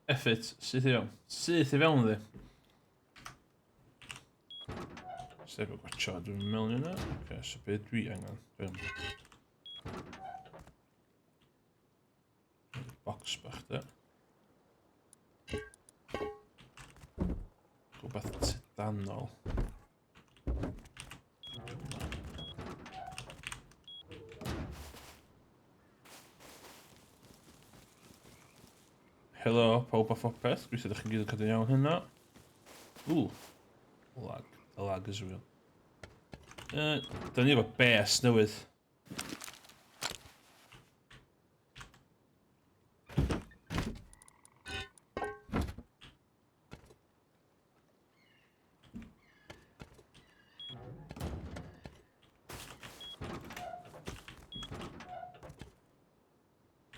Effort, syth i fewn. Syth i fewn, ddi. Sef o gwatio, dwi'n mewn yna. Oce, so be dwi angen? Dwi'n... Box bach, da. Rhywbeth tydanol. Helo, pawb a phopeth. Gobeithio ydych chi'n gyd yn cadw'n iawn hynna. Ww, lag. The lag is real. Da ni efo bes newydd.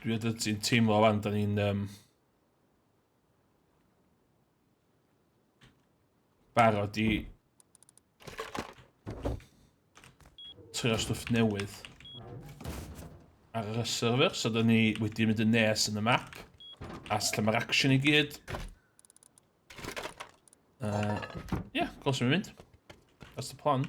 Dwi wedi ti'n teimlo fan, da ni'n... Um, barod i trio stwff newydd ar y server, so da ni wedi mynd yn nes yn y map, a lle mae'r action i gyd. Yeah, gweld sy'n mynd. That's the plan.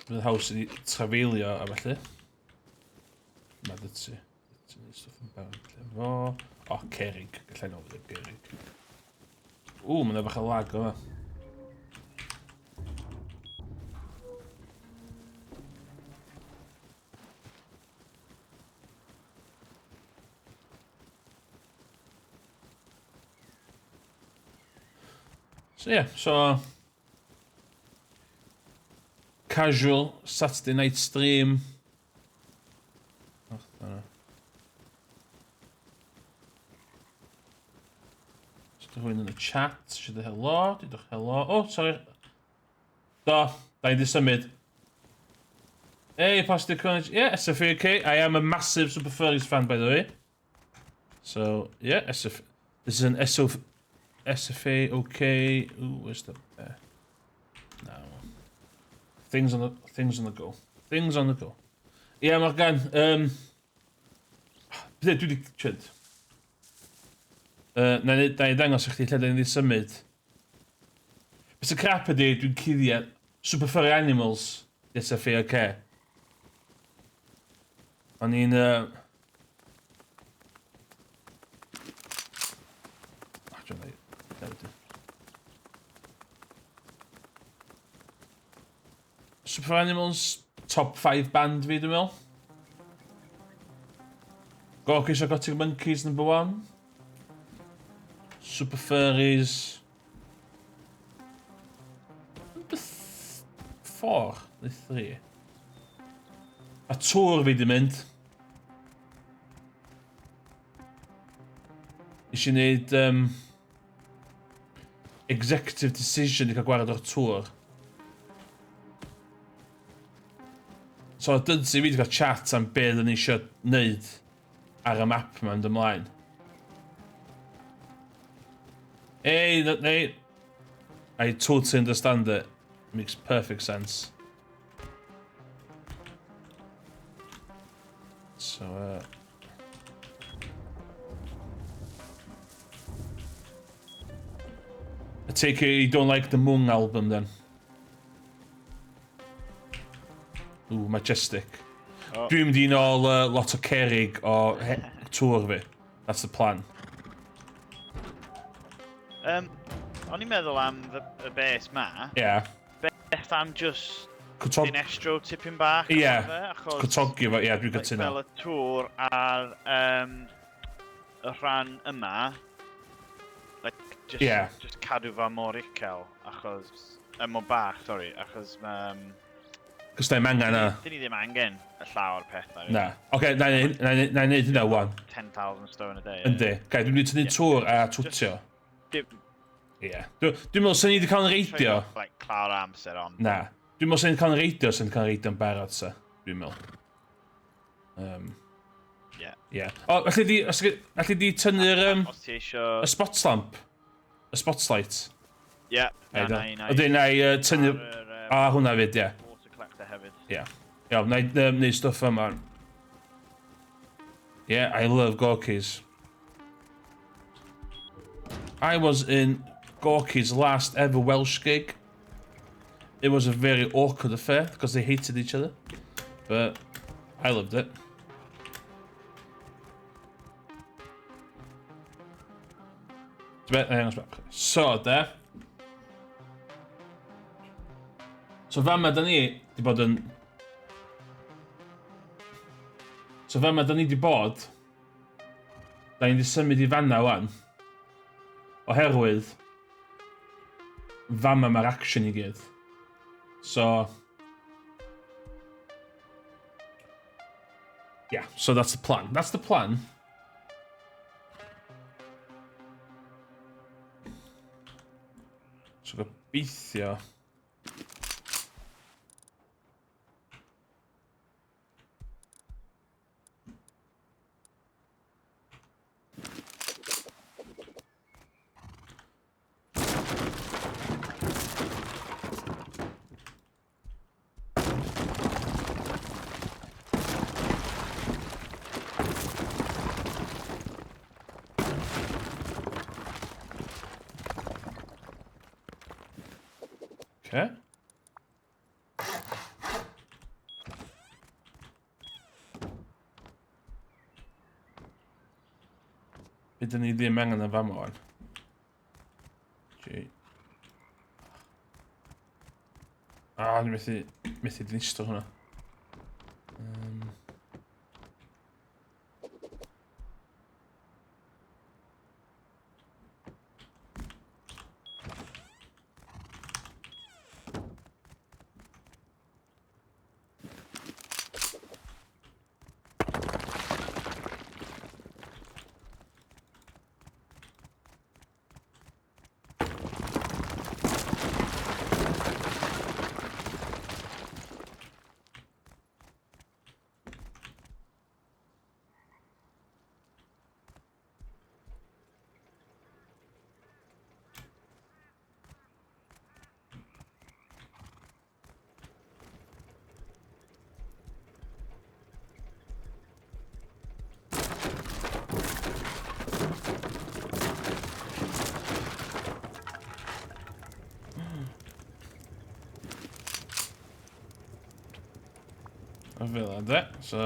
Bydd haws i ni trafeilio a felly. Mae dy ti. Ti'n neud stwff yn barod lle fo. O, cerig. Gallai nôl fydd gerig. Ww, mae'n bach o lag yma. So yeah, so casual Saturday night stream. Oh, no. So rhywun yn y chat, eisiau dweud helo, dudwch helo. Oh, sorry. Do, da ni di symud. Hey, Pastor Crunch. Yeah, SFAK. I am a massive Super Furries fan, by the way. So, yeah, SF... This is an SO... SFA, okay. Ooh, where's the... No. Things on the... Things on the go. Things on the go. Yeah, Morgan. Beth dwi wedi... Chyd. Na i ddangos i chdi lle da ni wedi symud. Beth y crap ydi, dwi'n cuddiad Super Furry Animals, yes, I feel okay. O'n i'n... Oh, dwi'n dweud. Super Animals, top 5 band fi, dwi'n meddwl. Gorky's Psychotic Monkeys, number 1. Super Furries. Number 4, neu 3. A tŵr fi di mynd. Nes i wneud executive decision i cael gwared o'r tŵr. So dynsi fi wedi cael chat am be oedden ni eisiau wneud ar y map yma yn ymlaen. Hey, no, hey. I totally understand it. Makes perfect sense. So, I take it you don't like the Mung album then? Ooh, majestic. Oh. Dwi'n mynd i nôl lot o cerig o tŵr fi. That's the plan. O'n i'n meddwl am y base ma. Yeah. Beth am just Cwtog... dinestro tipyn bach? Ie. Yeah. Cwtogi fo, ie, yeah, dwi'n cytuno. Fel y tŵr ar y rhan yma, like, just, yeah. just cadw fo mor uchel, achos... Mor bach, sorry, achos mae... Cos da i'n angen na. Dyn ni ddim angen y llawer pethau. Na. Oce, na i wneud hynna wan. 10,000 stone a day. Yndi. Gai, dwi'n mynd i tynnu tŵr a twtio. Ie. Dwi'n meddwl, sy'n ni wedi cael yn reidio... Like, clawr amser ond. Na. Dwi'n meddwl sy'n ni wedi cael yn reidio, sy'n ni wedi cael yn reidio'n barod, sa. Dwi'n meddwl. Ie. Ie. O, alli di, alli di tynnu'r... Os ti eisio... Y spot lamp. Y spotlight. Ie. Na, na, na. Wedyn, na i tynnu... A hwnna fyd, ie. Water collector hefyd. Ie. Iawn, na i neud stwff yma. Yeah, I love Gorky's. I was in Gorky's last ever Welsh gig. It was a very awkward affair because they hated each other. But I loved it. So, de. So fama da ni di bod yn... So fama da ni di bod... Da ni di symud i fanna wan. Oherwydd... Fama mae'r action i gyd. So... Yeah, so that's the plan. That's the plan. So gobeithio... Okay. Be dyn ni ddim angen yn fama wan? G. Ah, dwi'n methu dinistro hwnna. Fel yna, de. So...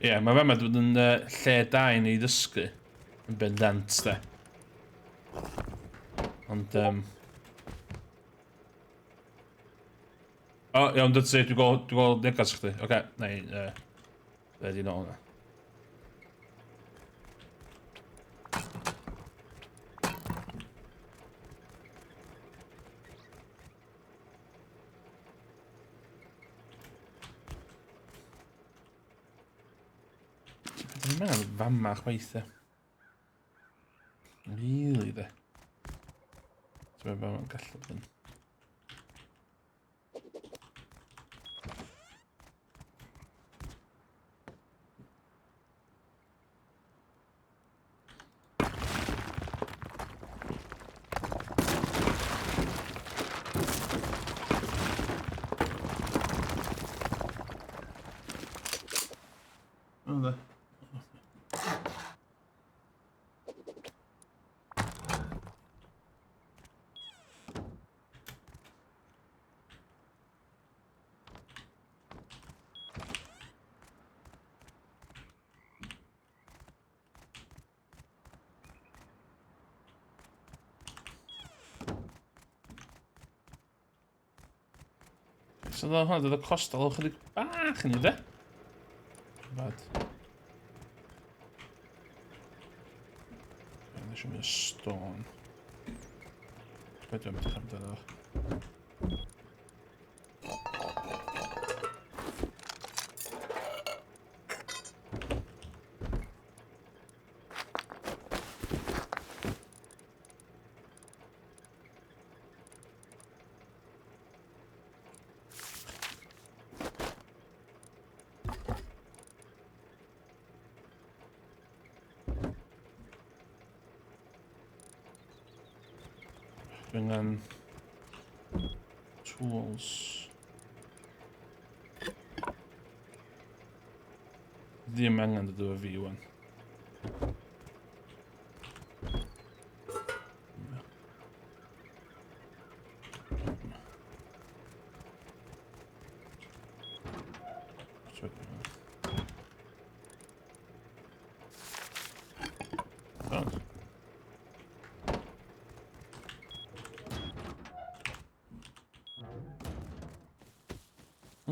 Ie, yeah, mae fama wedi bod yn lle da i ni ddysgu yn bendant, de. Ond, O, iawn, dyna ti, dwi'n gweld negas chdi. Oce, na i, Be di nôl yna? Dwi'n meddwl fama chwaith, e. Really, de. Dwi'n meddwl fama'n gallu bod yn. O, de. So dda hwnna, dod o costal o chydig bach yn i de. Bad. Dwi'n eisiau mynd o stone. Be dwi'n edrych amdano? Dwi'n angen tools. Ddim angen dod efo fi wan.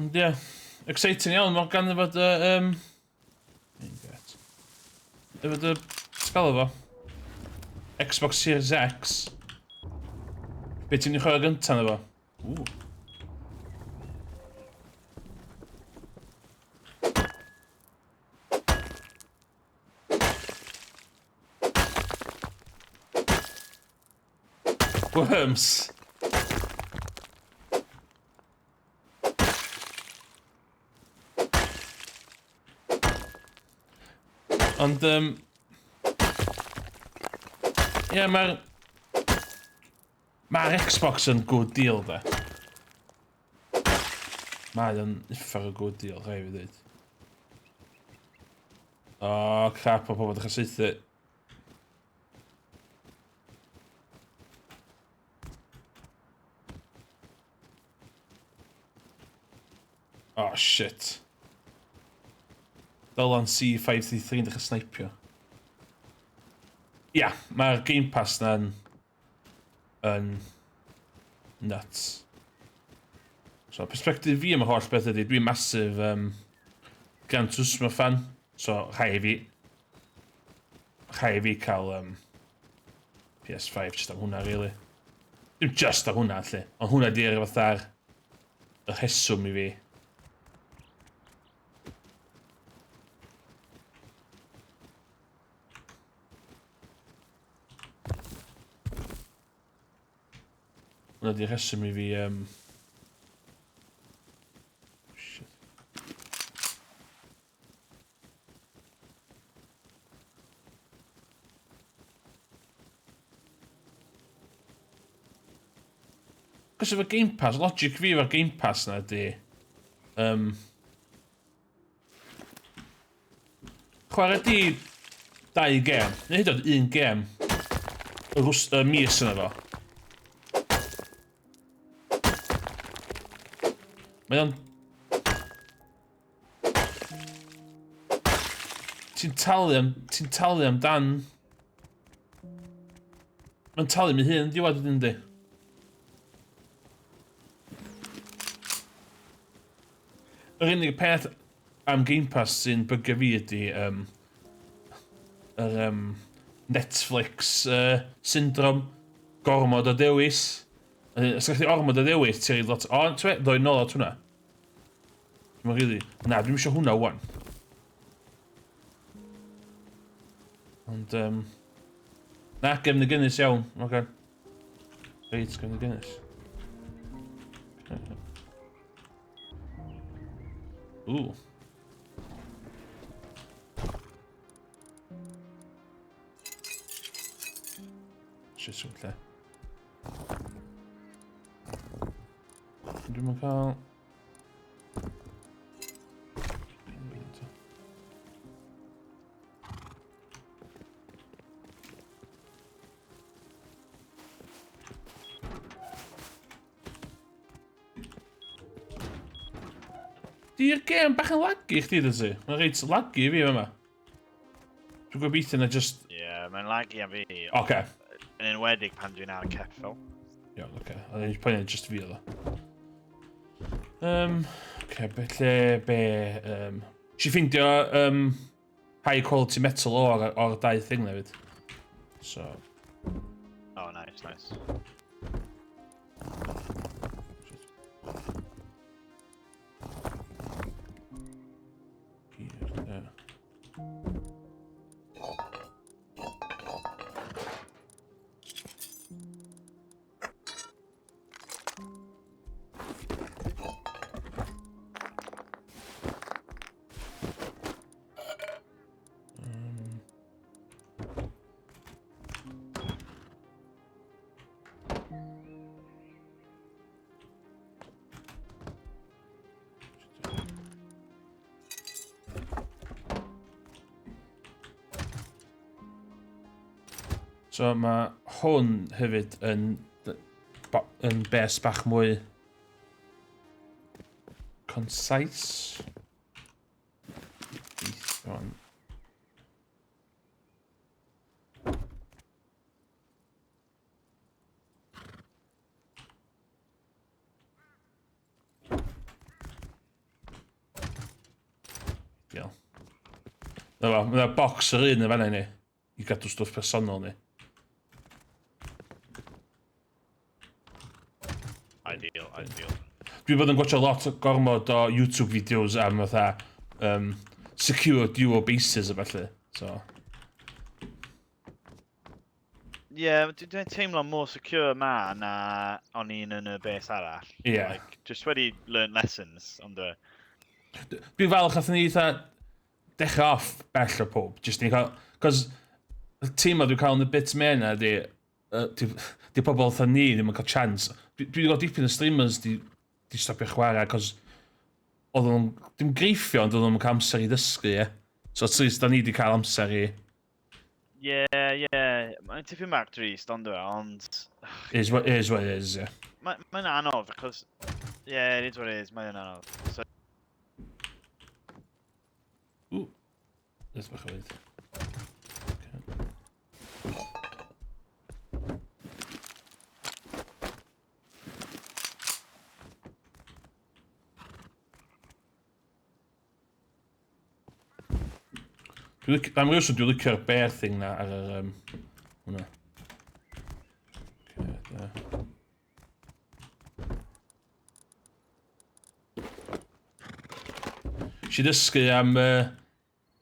Ond ie, yeah, exciting iawn, mae gan fod y... Efo dy... Ti'n gael efo? Xbox Series X. Be ti'n ei chwarae gyntaf na fo? Ww. Worms. Ond, ie, yeah, mae'r Xbox yn good deal, de. Mae o'n uffar o good deal, rhaid fi ddweud. O, oh, crap, mae pobl dechrau saethu. Oh, shit. Dylan C533 yn dechrau snipio. Ia, yeah, mae'r Game Pass na'n yn nuts. So, perspective fi am y holl beth ydy, dwi'n massive Gran Turismo fan, so rhaid fi cael PS5 just am hwnna, really. Dim just am hwnna, lle. Ond hwnna di'r fatha'r y rheswm i fi. Hwnna di'r rheswm i fi. Shit. Cos efo Game Pass, logic fi efo'r Game Pass na ydi, chwarae di dau gêm, neu hyd yn oed un gêm y mis yna fo. Mae o'n... Ti'n talu amdan... Mae'n talu mi hun yn diwedd wedyn, yndi? Yr unig peth am Game Pass sy'n bygio fi ydy yr Netflix syndrome, gormod o dewis. Os ydych chi ormod o dewis, ti'n rhaid lot... O, ti'n ddoi nôl at hwnna. Dwi'n really... Na, dwi'n eisiau hwnna wan. Ond, na, gefnogynnus iawn. Oce. Reit, gefnogynnus. Ooh. Shit, swn lle. Dwi'n cael... Di'r gêm bach yn laggy i chdi, dydy? Mae'n reit laggy i fi yma. Dwi'n gobeithio na just... Ie, yeah, mae'n laggy am fi. Oce. Okay. Yn enwedig pan dwi'n ar y ceffyl. Iawn, oce. Okay. O'n i'n poeni just fi oedd o. Oce, be lle, be... Si ffeindio high quality metal o'r dau thing na fyd. So... Oh, nice, nice. Shit. Gear, yeah. So mae hwn hefyd yn, yn bes bach mwy concise. One. Ideal. Na fo, mae yna box yr un yn fanna i ni. I gadw stwff personol ni. Ideal, ideal. Dwi bod yn gwatchio lot o gormod o YouTube videos am fatha secure duo bases a ballu. So. Ie, yeah, dwi'n dwi teimlo mor secure ma na o'n i'n yn y base arall. Ie. Yeah. Like, just wedi learn lessons, ond... Dwi'n falch nath ni eitha dechrau off bell o pob. Just ni cael... Cos y teimlo dwi'n cael yn y bit me yna di, di, di pobl fatha ni ddim yn cael chance. Dwi wedi gweld dipyn o streamers di, di stopio chwarae, cos oedd nhw'n, dim greifio, ond oedd nhw'n cael amser i ddysgu, ie. So at least da ni wedi cael amser i... Ie, ie. Mae'n tipyn bach drist, ond e, ond... Is what, is what it is, ie. Mae'n mae anodd, achos... Yeah, it is what it is, mae'n anodd. So... Ooh. Let's bach o weid. Okay. Dwi'n licio, am rhywsyd dwi'n licio'r bear thing na ar yr... hwnna. Okay, da. Si ddysgu am...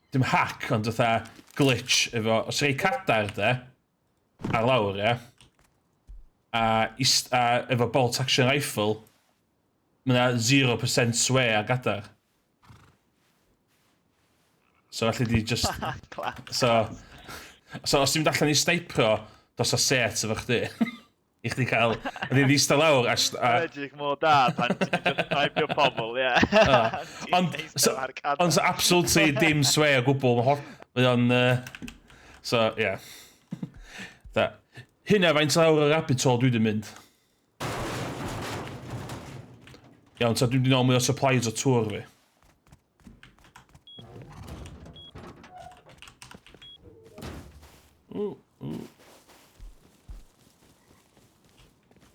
Dim hack, ond fatha glitch efo... Os rei cadair, de, ar lawr, ie. A, ist, a efo bolt action rifle, mae yna 0% sway ar gadair. So allu di just... So, so os ti'n mynd allan i snipro, dos a set efo chdi. I chdi cael... A di eistedd lawr a... a Edrych mor da pan ti'n just snipio pobl, ie. Ond, so, ond so absolutely dim sway o gwbl. Mae o'n... So, ie. Yeah. Da. Hynna faint lawr y rabbit hole dwi wedi mynd. Iawn, ta dwi'n di nôl mwy o supplies o tŵr fi. Ooh, ooh.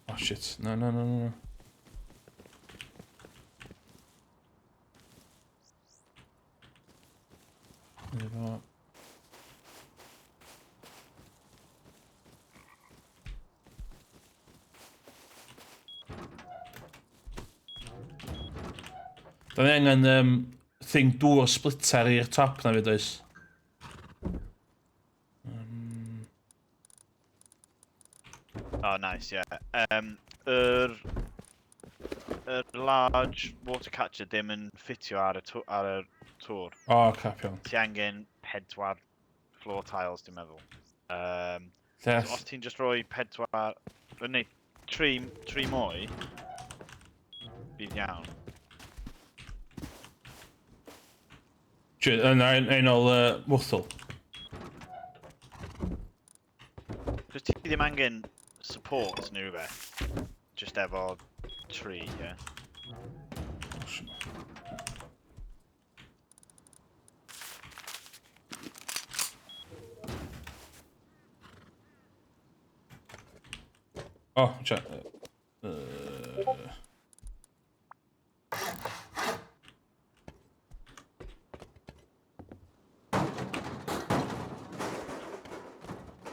Oh shit, no, no, no, no, no. Efo... Da ni angen thing dŵr splitter i'r top na fyd oes. Oh, nice, yeah. Yr large water catcher ddim yn ffitio ar y ar y tŵr. O, oh, crap iawn. Ti angen 4 floor tiles, dwi'n meddwl. Lle So os ti'n just rhoi 4, neu 3 mwy, bydd iawn. Yna, un ôl mwthwl. Cos ti ddim angen support neu rhywbeth. Just efo 3, ie. Yeah. Oh, check.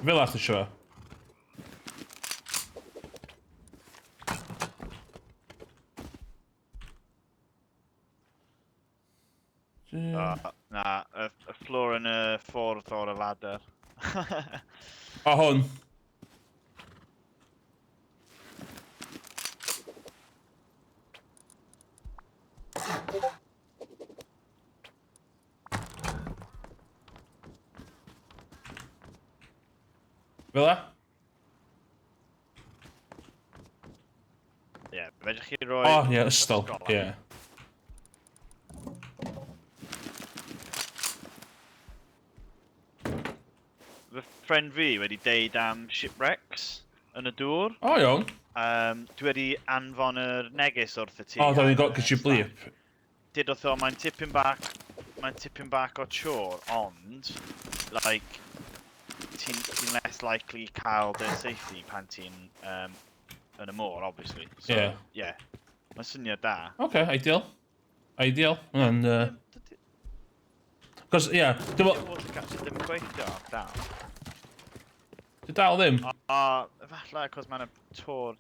Fel arall eisiau fo. Na, y floor yn y ffordd o'r ladder. O, hwn. Fel 'a? Ie, yeah, fedrwch chi roi... O, ie, ystol, ie. Fy ffrind fi wedi deud am shipwrecks yn y dŵr. O, iawn. Dwi wedi anfon yr neges wrth y ti. O, da ni'n got gyda blip. Did o, mae'n tipyn bach, mae'n tipyn bach o chore, ond, like, ti'n ti less likely cael dy safety pan ti'n yn y môr, obviously. So, yeah. Yeah. Mae'n syniad da. OK, ideal. Ideal. Hwnna'n... Cos, ie, yeah, dwi'n Dydy water capture ddim yn gweithio, dal. Dwi dal ddim. O, efallai, achos mae'n y tor...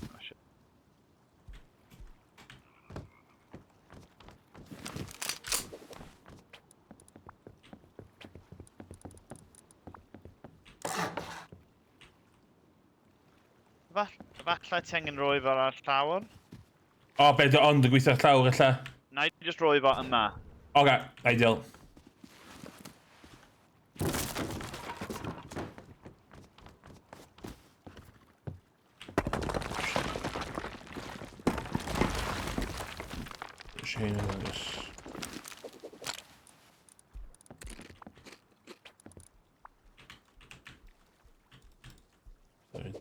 Oh, shit. Efallai ti angen rhoi fo ar llawr. O, be, di ond yn gweithio ar llawr ella. Na i just rhoi fo yma. OK, ideal. Eisiau hyn yn oes. Sorry,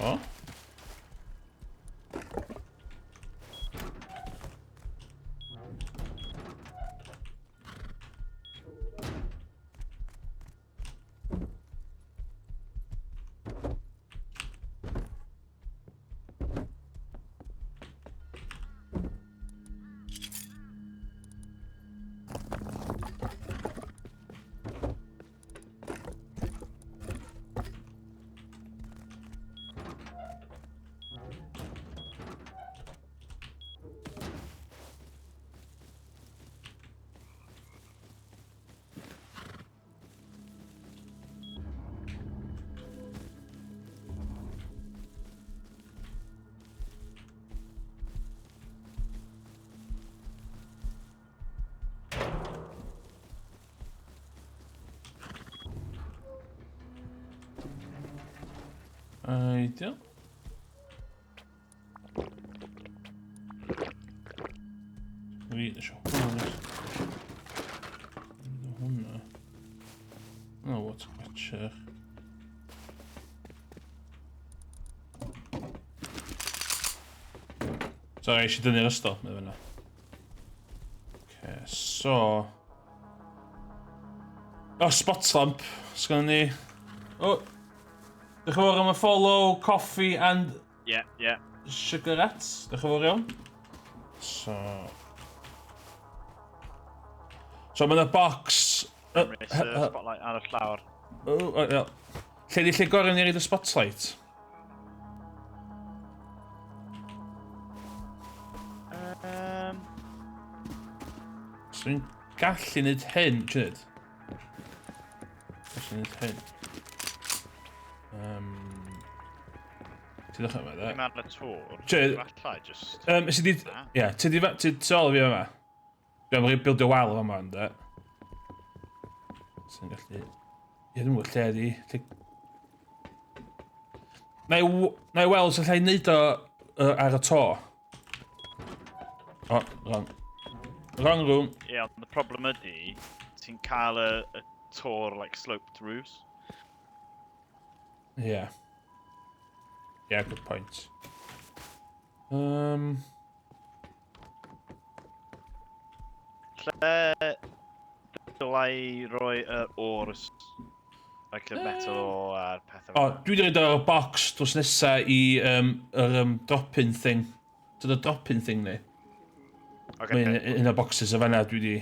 O? Ideal. Fi eisiau hwnna. Hwnna. Oh, water catcher. Sorry, eisiau dynnu'r ystol, neu fyna. Okay, so... Oh, spot lamp. Sgynnon ni... Oh! Diolch yn fawr am y follow, coffee and... Yeah. Cigarettes. Diolch yn fawr iawn. So mae yna box... Spotlight ar y llawr. Oh, yeah. Lle di lle gorau ni reid y spotlight? So ni'n gallu neud hyn, ti'n neud? Gallu neud hyn. Ti'n ddechrau yma, da? Ddim ar y tŵr. Efallai, just... Ie, ti di... Ti tu ôl i fi yma? Dwi'n am bildio wal yma, ynddo? Sy'n gallu... Ie, dwi'n gwybod lle di. Na i weld sy'n lle i wneud o ar y to. O, wrong. Wrong room. Ie, ond y problem ydy, ti'n cael y tor, like, sloped roofs. Yeah. Yeah, good point. Lle dylai roi yr ores? Like y metal ore a'r pethau. O, dwi wedi rhoi o'r box drws nesa i yr drop-in thing. Dyna drop-in thing ni. Okay. Mae'n un o'r boxes o fanna dwi wedi...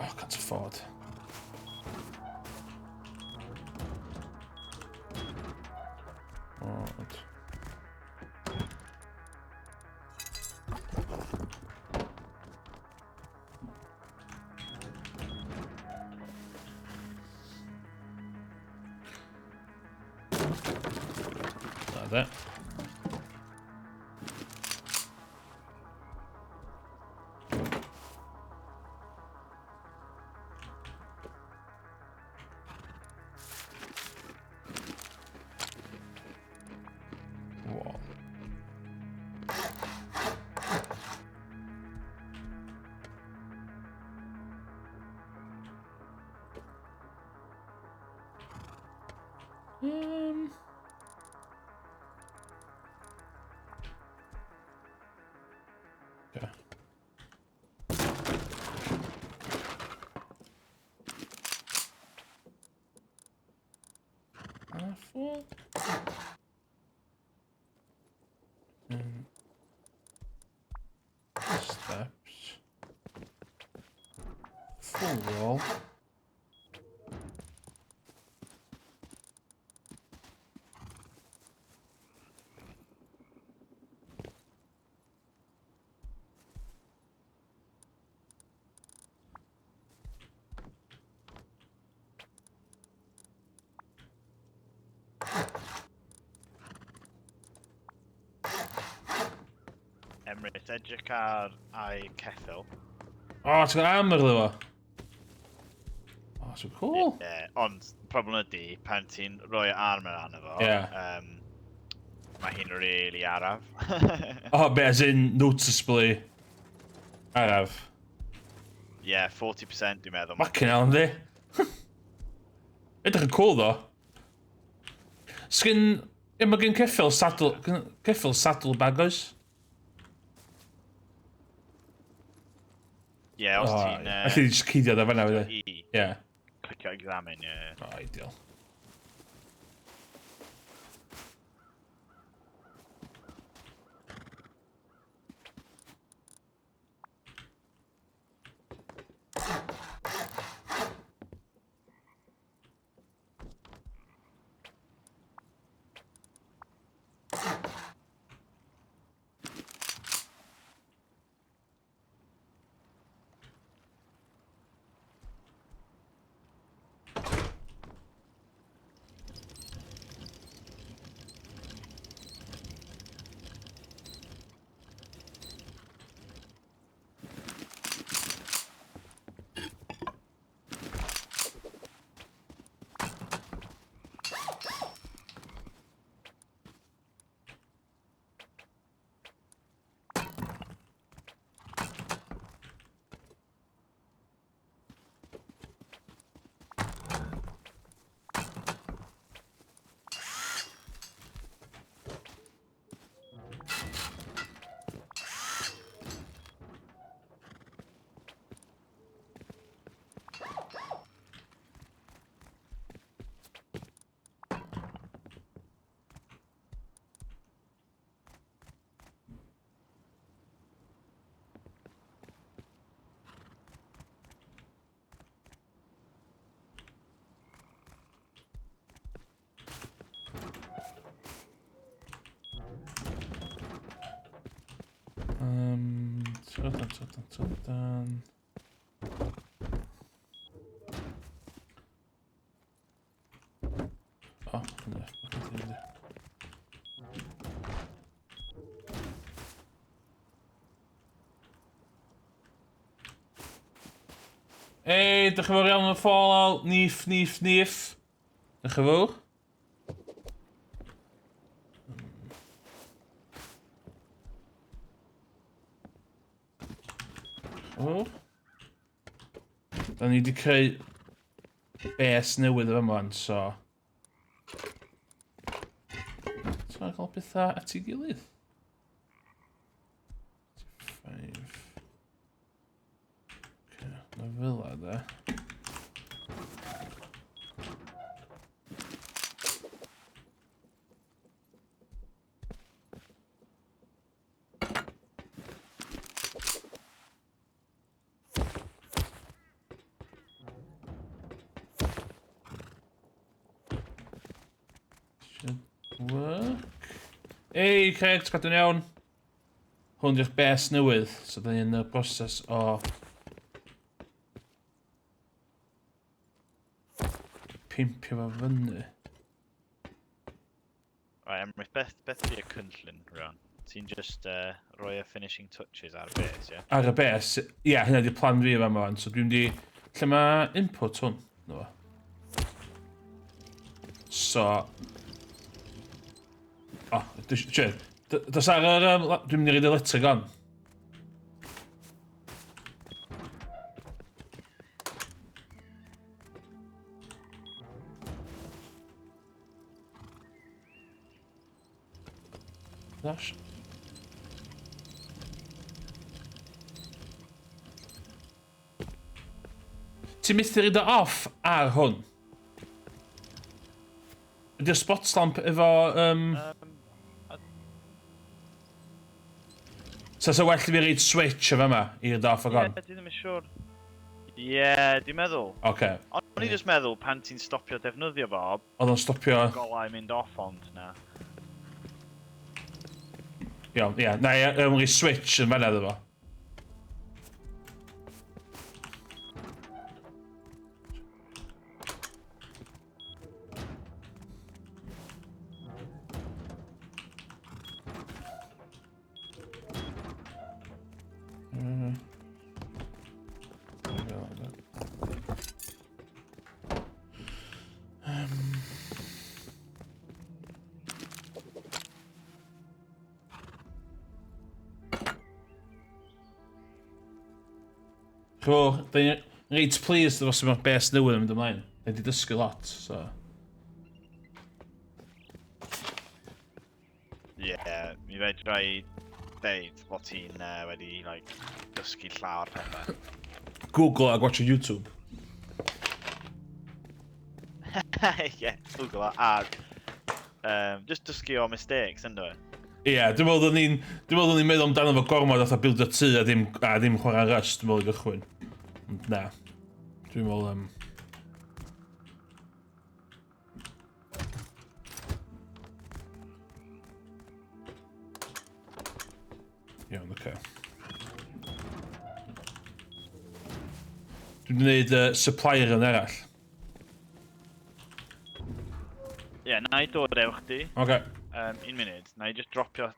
Oh, can't afford. Na, de. Wall. Okay. Full. Steps. Full wall. Emrys, edrych ar ei ceffyl. O, oh, ti'n gael armor iddo fo? Oh, so cool. Yeah, ond problem ydy, pan ti'n rhoi armor arno fo, mae hi'n really araf. Oh, be, as in noticeably araf. Yeah, 40% dwi'n meddwl. Fucking hell, yndi? Edrych yn cool, ddo. Sgyn... Ie, mae gen ceffyl saddle... Ceffyl saddle bag, oes? Ie, yeah, os ti'n... Alli di just cuddio da fan'na, fydde. E, Ie. Clicio examine, ie. Oh, ideal. Trydan, trydan, trydan. O, hwnna. Hwnna. Ei, diolch yn fawr iawn am y follow. Nif, nif, nif. Diolch yn fawr. O. Da ni wedi creu base newydd yma wan, so... Ti'n cael pethau at ei gilydd. 5. Okay, na fel 'a, de. Should work. Ei, Craig, ti'n cadw'n iawn? Hwn di'ch base newydd, so da ni yn y broses o pimpio fo fyny. Right, Emrys, beth ydy y cynllun rwan? Ti'n just rhoi y finishing touches ar y base, ie? Yeah? Ar y base, ie, yeah, hynna di plan fi yma rwan. So dwi'n di... Lle mae input hwn? No. So... O, oh, dos ar yr... Dwi'n mynd i reid electric on. Gosh. Ti'n methu reid o off ar hwn? Ydy'r spot lamp efo... So well i fi reid switch o fama i reid off ag on? Ie, dwi ddim yn siŵr. Ie, dwi'n meddwl. Oce. O'n i just meddwl pan ti'n stopio defnyddio fo... Oedd o'n stopio... Golau mynd off ond, na. Iawn, ie. Na, ie, rhoi switch yn fanna iddo fo. Chwo, da ni'n reit pleased efo sut mae'r bes newydd yn mynd ymlaen. Da ni wedi dysgu lot, so... Ie, yeah, mi fedra i deud bod ti'n wedi like, dysgu llawer pethau. Google a watch YouTube. Ie, yeah, Google a just dysgu o mistakes, ynddo? Ie, yeah, dwi'n meddwl o'n i'n meddwl amdano fo gormod fatha buildio tŷ a ddim chwarae Rust, dwi'n meddwl i gychwyn. Ond na, dwi'n meddwl... Iawn, oce. Dwi'n gwneud supplier yn arall. Ie, yeah, na i dod efo chdi. Oce. Un munud, na i just dropio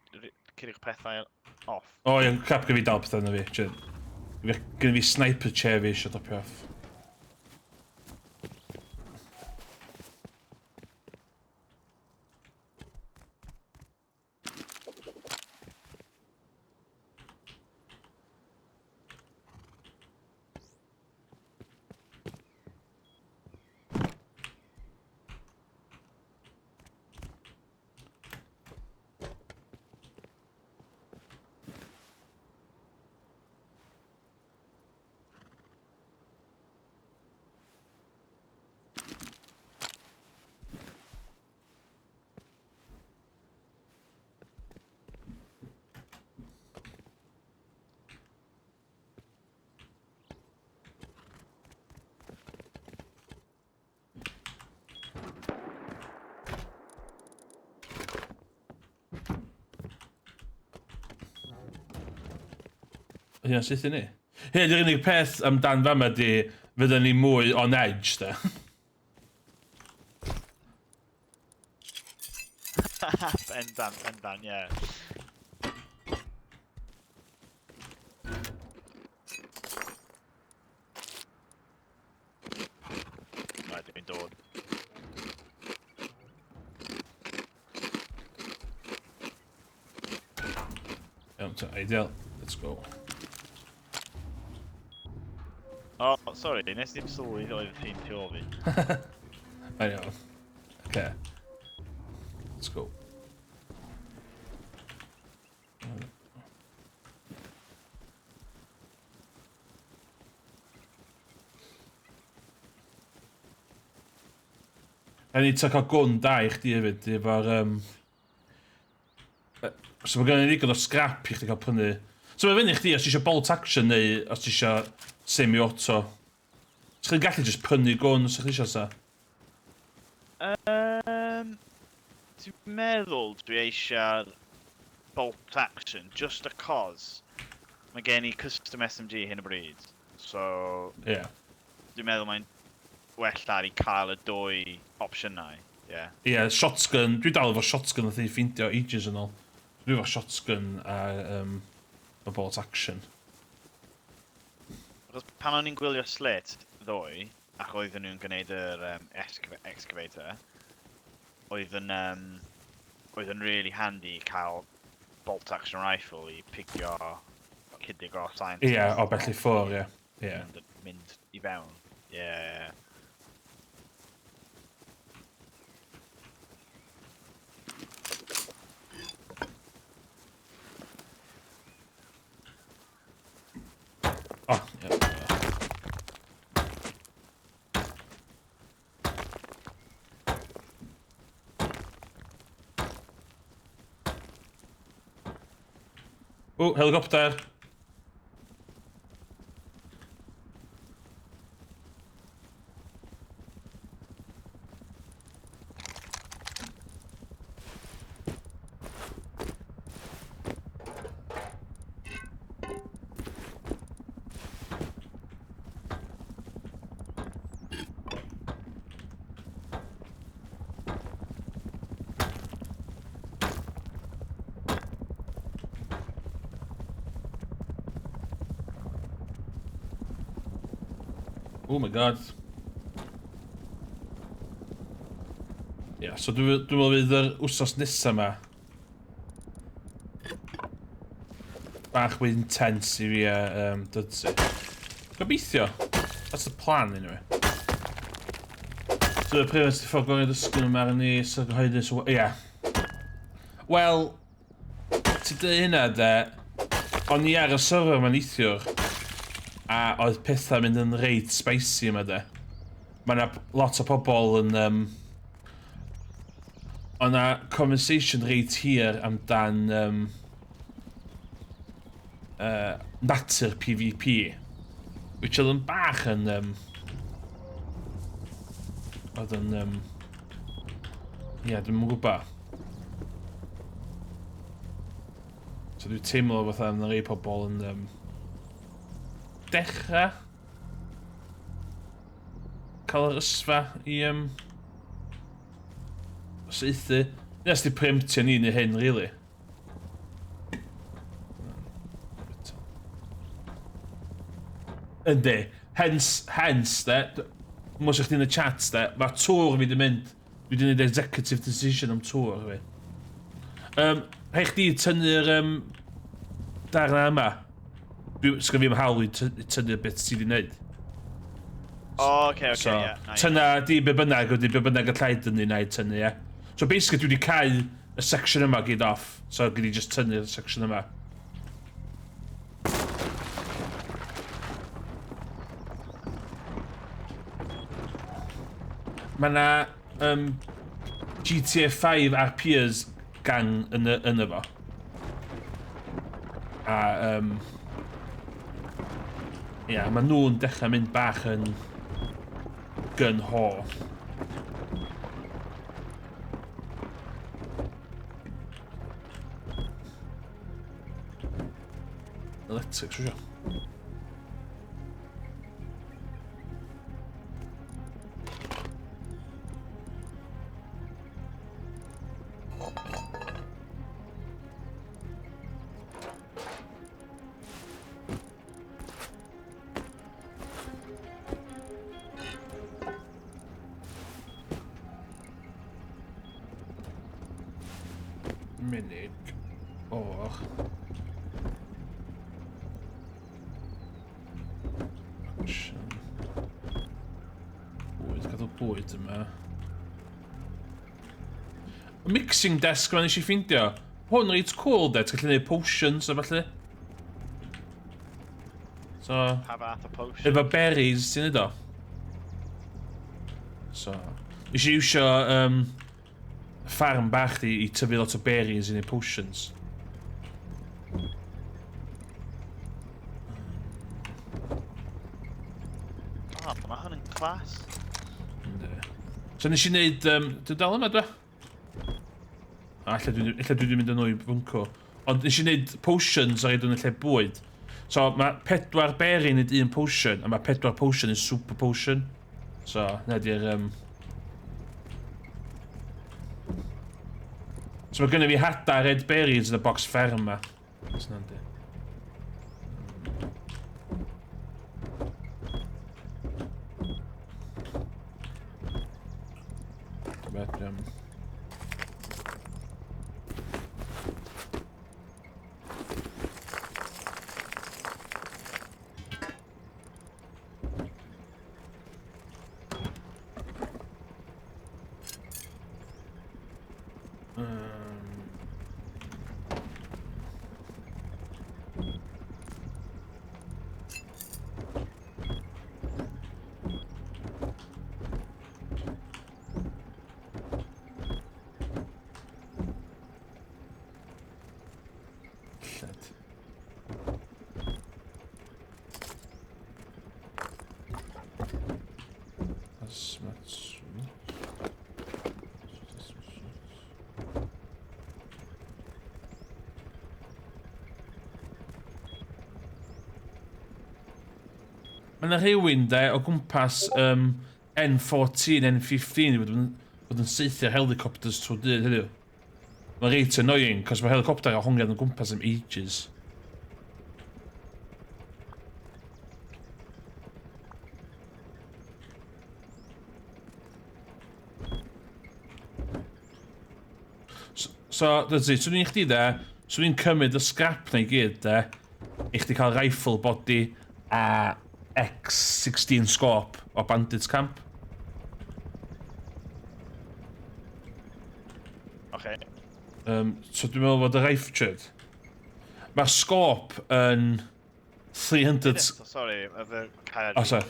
cyrich pethau off. O, ie, crap, gyda fi dal pethau yna fi. Gyda fi sniper chair fi eisiau dropio off. Hynna syth i ni. Hyn, yr unig peth amdan fama di, fydden ni mwy on edge, da. Bendan, bendan, ie. Right, dwi'n dod. Iawn, ta, ideal. Let's go. Oh, sorry, nes i'm sylwi oedd ti'n tu ôl fi. Mae'n iawn. Okay. Let's go. A ni ta cael gwn da i chdi hefyd, efo'r... So mae gen i ddigon o scrap i chdi cael prynu. So mae fyny chdi os ti eisiau bolt action neu os ti eisiau semi-auto. So chi'n gallu just prynu gwn os chi eisiau sa? Dwi'n meddwl dwi eisiau bolt action, just acos mae gen i custom SMG hyn o bryd. So, yeah. Dwi'n meddwl mae'n well ar i cael y dwy opsiynau. Ie. Yeah. Ie, yeah, shotgun. Dwi dal efo shotgun nath i ffeindio ages yn ôl. Dwi efo shotgun a y bolt action. Achos pan o'n i'n gwylio Slate ddoe, ac oedden nhw'n gwneud yr excavator, oedd yn really handy cael bolt action rifle i pigio chydig o scientists. Ie, yeah, o bell i ffwr, ie. Ie. Mynd i fewn. Ie. Yeah. O, ie. O, helicopter! Oh my God. Ia, yeah, so dwi'n dwi meddwl fydd yr wsos nesaf yma bach mwy intense i fi a Dudzi. Gobeithio. That's the plan, anyway. So, y prif ysdi ffordd gorau dysgu nhw ar ni, so gyhoeddus. Ie. Yeah. Wel, ti dweud hynna, de, o'n i ar y server yma neithiwr, a oedd pethau mynd yn reit spicy yma, de. Mae yna lot o pobl yn... Oedd 'na conversation reit hir amdan natur PvP, which oedd yn bach yn... Oedd yn... Ie, yeah, dwi'm yn gwybod. So dwi'n teimlo fatha yna rei pobl yn dechrau cael yr ysfa i saethu. Nes di preemptio ni neu hyn, really. Yndi. Hence, de. Mwys chdi yn y chat, de. Mae tŵr fi di mynd. Dwi di gwneud executive decision am tŵr fi. Rhaid chdi tynnu'r darna yma. Sgyn fi ddim hawl i tynnu'r bit ti di wneud. O, oce, oce, So, ie. Na, ie. tynna di be bynnag, ydy be bynnag y llai dynnu na i tynnu, ie. So basically dwi wedi cau y section yma gyd off. So gyd i just tynnu'r section yma. Mae na GTA 5 RPers gang yn y fo. A ia, mae nhw'n dechrau mynd bach yn gun-ho. Electric, siwr. Munud o'r action. Bwyd, gadw bwyd yma. Y mixing desk yma nes i ffeindio. Hwn reit cool, de. Ti'n gallu gwneud potions a falle. So, Pa fath o potion? Efo berries, ti'n neud o? So, nes i iwsio farm bach di i tyfu lot o berries i neud potions. O, mae hwn yn class. Yndi. So nes i wneud... Dwi'n dal yma, dwi? A, ella dwi wedi mynd yn ôl i fwnco. Ond nes i wneud potions ar yn y lle bwyd. So mae 4 berry yn neud un potion, a mae 4 potion yn super potion. So, na di'r... So mae gynnu fi hada red berries yn y box fferm ma. Sy'n handi. Beth, Lled. Hazmat suit. Mae yna rhywun de o gwmpas um, N14, N15 wedi bod yn, bod yn saethu'r helicopters trwy dydd heddiw. Mae'n reit annoying, cos mae helicopter a hongian o gwmpas am ages. So, so that's it. Swn i'n chdi de, swn i'n cymryd y scrap na i gyd de, i chdi cael rifle body a X16 scope o Bandits Camp. Okay. So dwi'n meddwl fod y rifle... Mae'r scope yn 300... So, sorry, efo cael... Oh, sorry.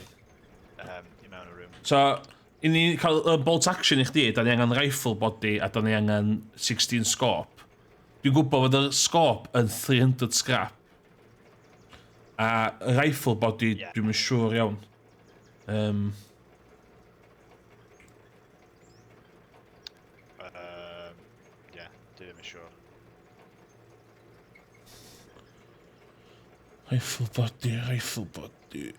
I mewn y room. So, i ni cael bolt action i chdi, da ni angen rifle body a da ni angen 16 scope. Dwi'n gwybod fod y scope yn 300 scrap. A rifle body, Ie. dwi'n yn siŵr iawn. Yeah, dwi ddim yn siŵr. Rifle body, rifle body.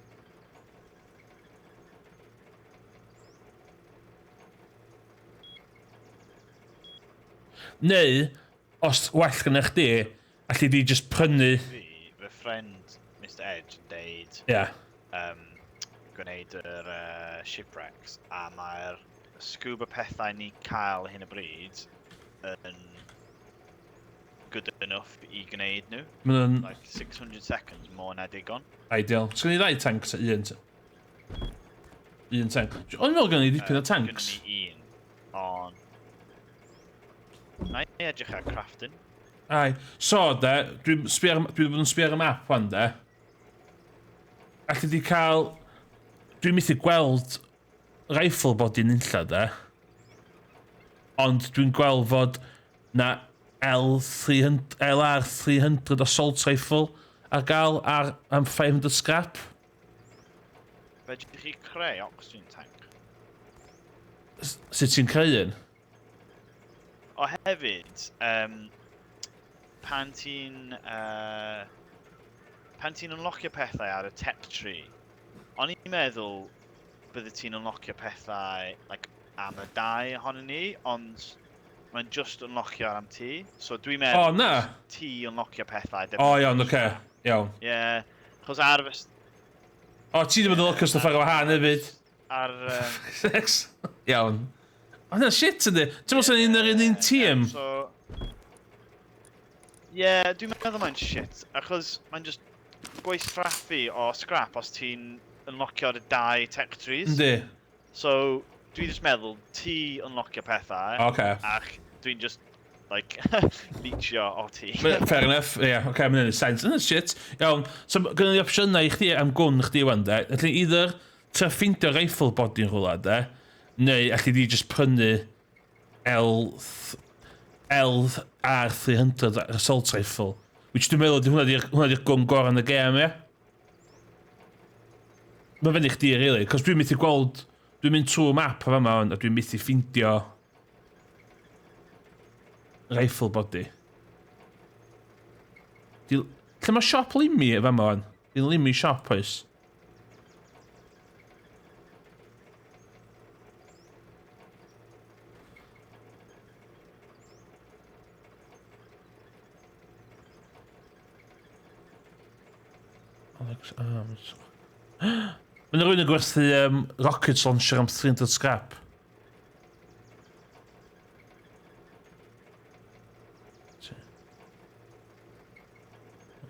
Neu, os well gyda chdi, alli di just prynu... Fi, fy ffrind Mr Edge yn deud gwneud yr shipwrecks a mae'r scuba pethau ni cael hyn o bryd yn good enough i gwneud nhw. Mae'n Like 600 seconds more na digon. Ideal. Sgyn i ddau tank ta un? Un tank. O'n i'n meddwl gen i dipyn o tanks. Gynnon ni un, ond... Na i edrych ar crafting. Ai. So, de, dwi bod yn sbio ar y map wan, de. Alli di cael... Dwi'n methu gweld rifle body'n unlla, de. Ond dwi'n gweld fod na L300, LR300 assault rifle ar gael ar am 500 scrap. Fedrwch chi creu oxygen tank? Sut ti'n creu un? O hefyd, pan ti'n unlockio pethau ar y tech tree, o'n i'n meddwl bydde ti'n unlockio pethau like, am y dau ohonyn ni, ond mae'n just unlockio am ti. So dwi'n meddwl O, na! ti unlockio pethau. O, iawn, oce. Iawn. Ie, yeah, chos ar fy... O, ti wedi bod yn unlockio stwff ar wahân hefyd. Ar... Sex. Iawn. O, hynna'n shit yndi. Ti'n meddwl sy'n un yr un un tîm? So... Ie, yeah, dwi'n meddwl mae'n shit, achos mae'n just gwastraffu o scrap os ti'n unlockio'r dau tech trees. Yndi. So, dwi'n just meddwl ti unlockio pethau, ac dwi'n just, like, leechio o ti. Fair enough, ie, yeah, oce, mae'n neud sense. Yna shit. Iawn, so gynnu ni opsiynau i chdi am gwn chdi wan, de. Alli either trio ffeindio rifle body yn rhywle, de, neu alli di just prynu LR300 assault rifle. Which dwi'n meddwl, di hwnna di'r gwn gorau yn y gêm, ie? Mae fyny chdi, really, cos dwi'n methu gweld, dwi'n mynd trwy'r map o fama hwn, a dwi'n methu ffeindio rifle body. Lle mae siop Limi e fama hwn? Di Limi siop oes? Alex Arms. Mae yna rhywun yn gwerthu rocket launcher am 300 scrap.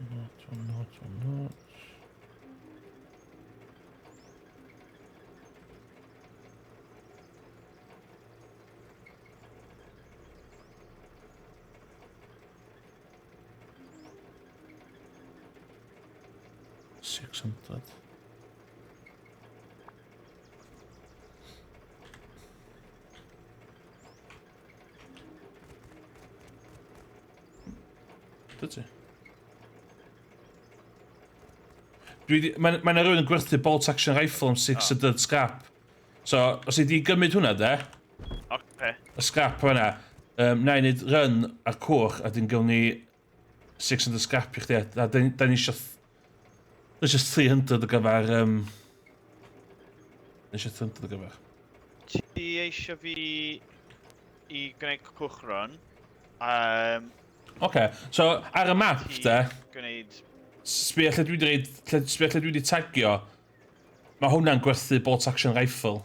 Not, not, not. 600. Dydy. Dwi di... Mae ma 'na rhywun yn gwerthu bolt action rifle am 600 oh. Scrap. So, os i di gymryd hwnna de, y scrap fan'na, na i wneud run ar cwch a dyn gawn ni 600 scrap i chdi. A da ni eisiau... Da eisiau 300 o gyfer... Da eisiau 300 o gyfer. Ti eisiau fi i gwneud cwch run? Oce, so ar y map de... Gwneud... Sbia lle dwi wedi reid, sbia lle dwi wedi tagio. Mae hwnna'n gwerthu bolt action rifle.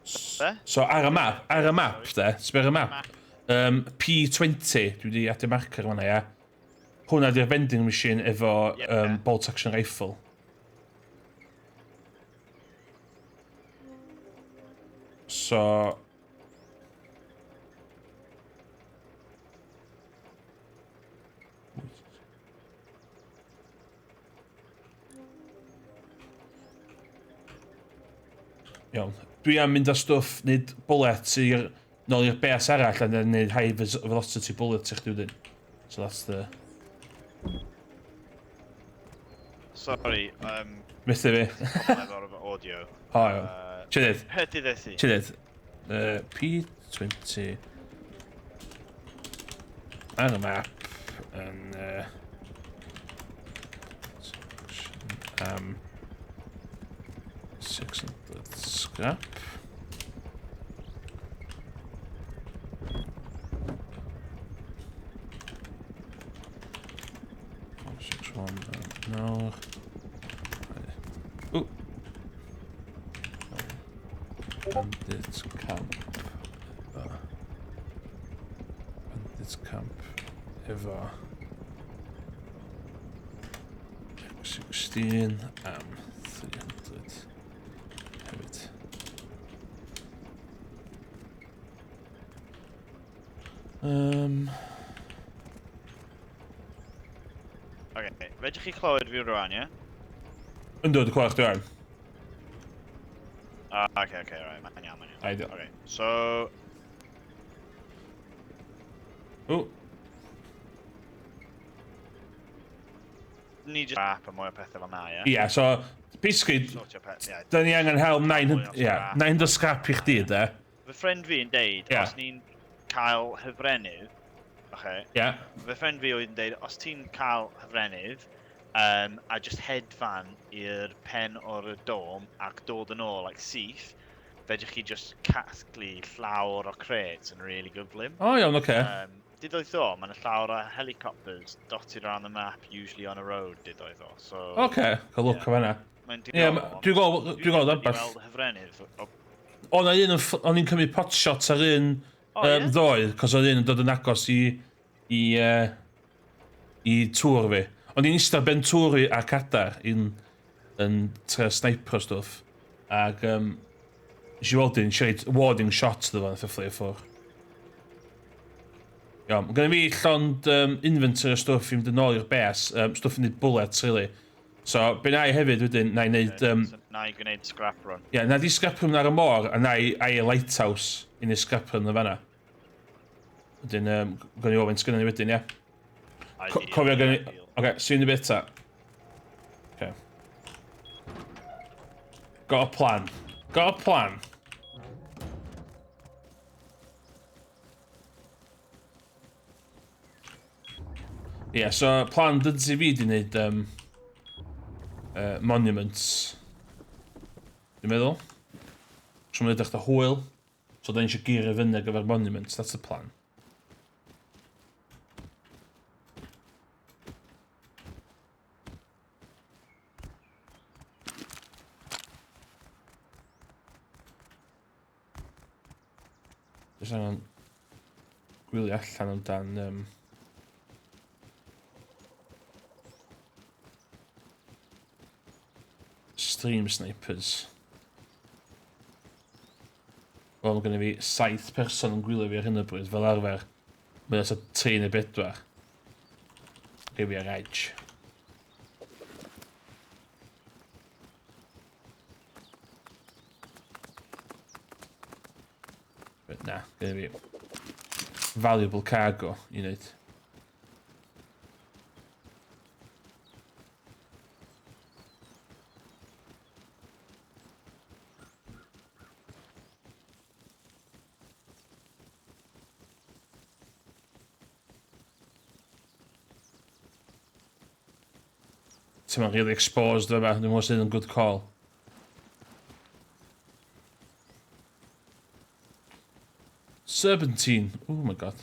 Be? So ar y map, ar y map de, sbia ar y map. P20, dwi wedi adio marker fan'na, ia. Hwnna di'r vending machine efo bolt action rifle. So... Iawn. Dwi am mynd â stwff, nid bullets i'r nôl i'r bes arall a then neud high velocity bullets i chdi wedyn. So that's the... Sorry, Methu fi. Problem efo audio. O, iawn. Ti'n dweud? Be ddudes i? Ti'n dweud? P20 ar y map yn 600 scrap. 6-1 nawr. Ooh. Bandit camp efo. Bandit camp efo. 16 am 300 hefyd. Okay, fedrwch chi clywed fi rwan, ie? Yndw, dwi'n clywed chdi rwan. Ah, okay, right, mae'n iawn, mae'n iawn. Ideal. Okay, so... Ooh. Ni just scrap a mwy o pethau fel na, ie? Ie, so, basically, Sortio peth, ie. da ni angen hel 900, Mwy o ie, scrap. 900 scrap i chdi, de. Fy ffrind fi yn deud, os ni'n cael hyfrenydd, okay, fy ffrind fi oedd yn deud, os ti'n cael hyfrenydd, a just hedfan i'r pen o'r dome ac dod yn ôl, like, syth, fedrwch chi just casglu llawr o crates yn really gyflym. O, iawn, oce. Didoedd o, mae yna llawr o helicopters dotted around the map, usually on a road, didoedd o. So, Oce, cael look Ie. o fan'na. Mae'n Ie, diddorol. Ond dwi'n gweld dwi ambell. wedi gweld hyfrenydd. O, na un yn, o'n i'n cymryd pot shots ar un O, ie? ddoe, cos oedd un yn dod yn agos i tŵr fi. O'n i'n eistedd ar ben tŵr fi a cadar yn trio sniper stwff. Ac nes i weld un, eisiau rhaid warning shot iddo fo, nath o fflio ffwrdd. Iawn, mae gennym fi llond inventory o stwff i mynd yn ôl i'r bes, stwff i wneud bullets, really. So, be na i hefyd wedyn, na i wneud... So, na i gwneud scrap run. Ie, na di scrap run ar y môr, a na i i lighthouse i wneud scrap run yn fan'na. Wedyn, gawn ni weld faint sgynnon ni wedyn, ie. Ideal, Cofio gynnu... ideal. Oce, see you in a bit ta. Okay. Got a plan. Got a plan. Ie, yeah, so plan dydyn fi di wneud monuments. Dwi'n meddwl. So mae'n edrych da hwyl. So da ni eisiau gyrru fyny ar gyfer monuments. That's the plan. Jyst angen gwylio allan amdan stream snipers. Wel, mae gennym fi 7 person yn gwylio fi ar hyn o bryd, fel arfer. Mae oes 3 neu 4. Gen fi ar edge. But na, gen fi valuable cargo i wneud. Ti'n ma'n really exposed fe, dwi'n meddwl sydd yn good call. Serpentine. Oh my god.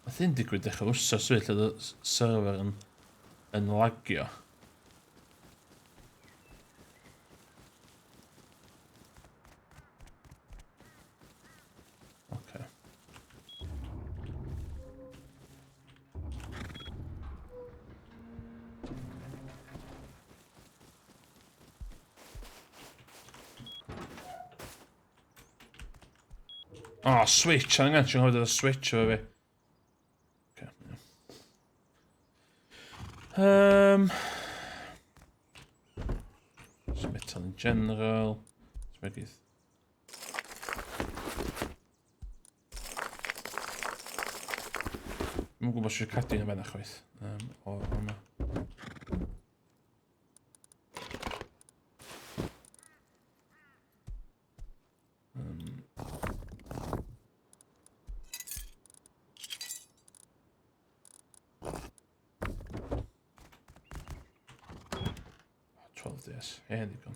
Nath hyn digwydd dechrau wsos fyd lle oedd y server yn lagio. Okay. Oh, switch. Angen ti'n gwybod y switch efo fi. Okay, yeah. So metal in general. Smegith. Dwi'n gwybod sy'n cadw yn y chwaith. O, yma. 12 DS. Hen ddigon.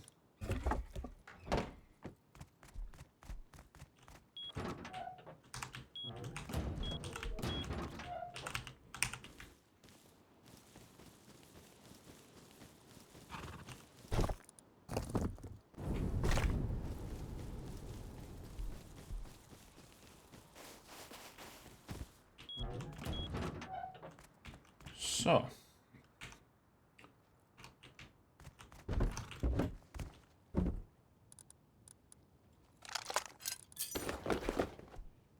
So.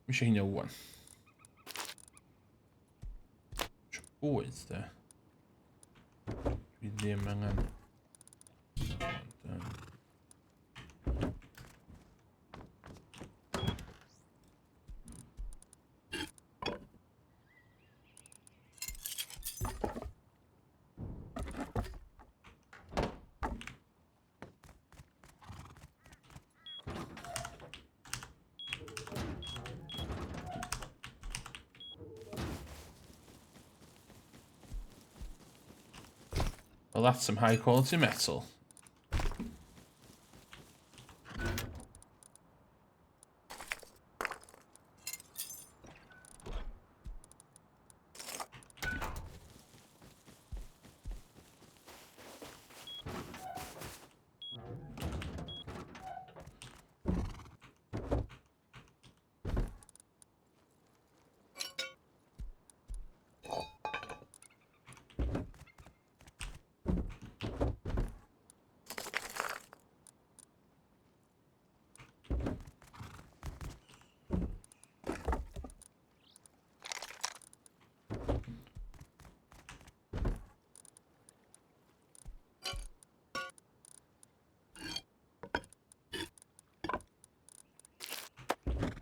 Mi eisiau hynny wan. Eisiau bwyd, de. Dwi ddim angen. Well, that's some high quality metal.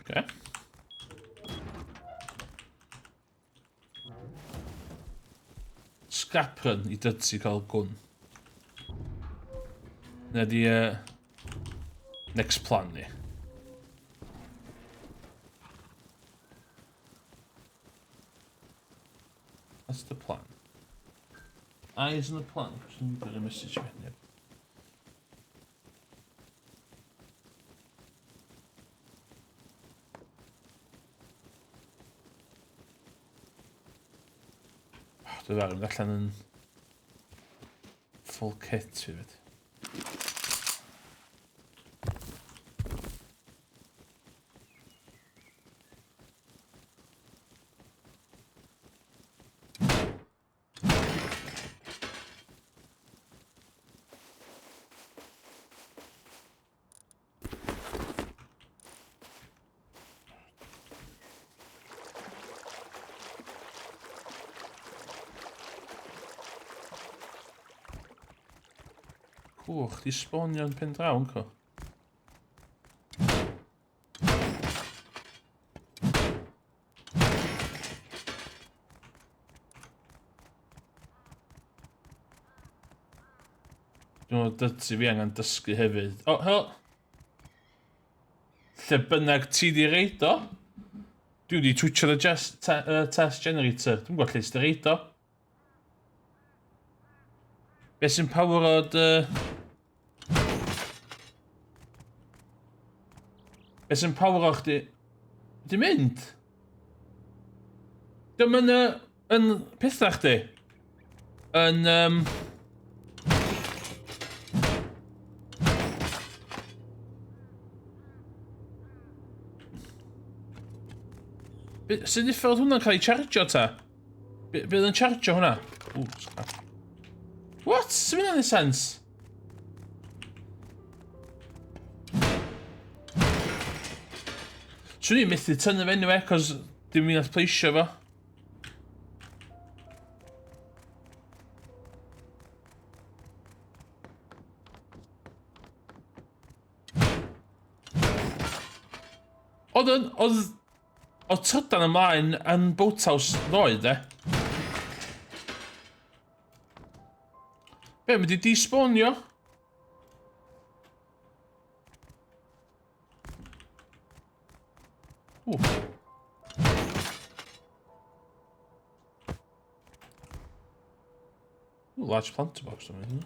Okay. Scrap run i dydsi cael gwn. Na di next plan ni. That's the plan. Eyes on the plan. Somebody message me. Dwi'n arfer mynd allan yn Full kit fi fyd. Cwch, di sbonio'n pen draw yn co. Dwi'n meddwl dydy fi angen dysgu hefyd. O, oh, helo! Lle bynnag ti di reid o? Dwi wedi twitio y just, te, test generator. Dwi'n gwybod lle ti di reid o. Be sy'n power o dy... Be sy'n power o chdi... Di mynd? Dim yn, yn pethau chdi? Yn... Sut uffel oedd hwnna'n cael ei chargio ta? Be, be oedd yn chargio hwnna? Ww, scrap. What? Sy'n mynd yn sense? Swn i'n methu tynnu fe anyway, cos dim fi'n allu pleisio fo. Oedd yn, oedd, oedd trydan ymlaen yn boathouse ddoe, de? Be, mae di despawnio? Ww. Ooh, large planter box o'n mynd.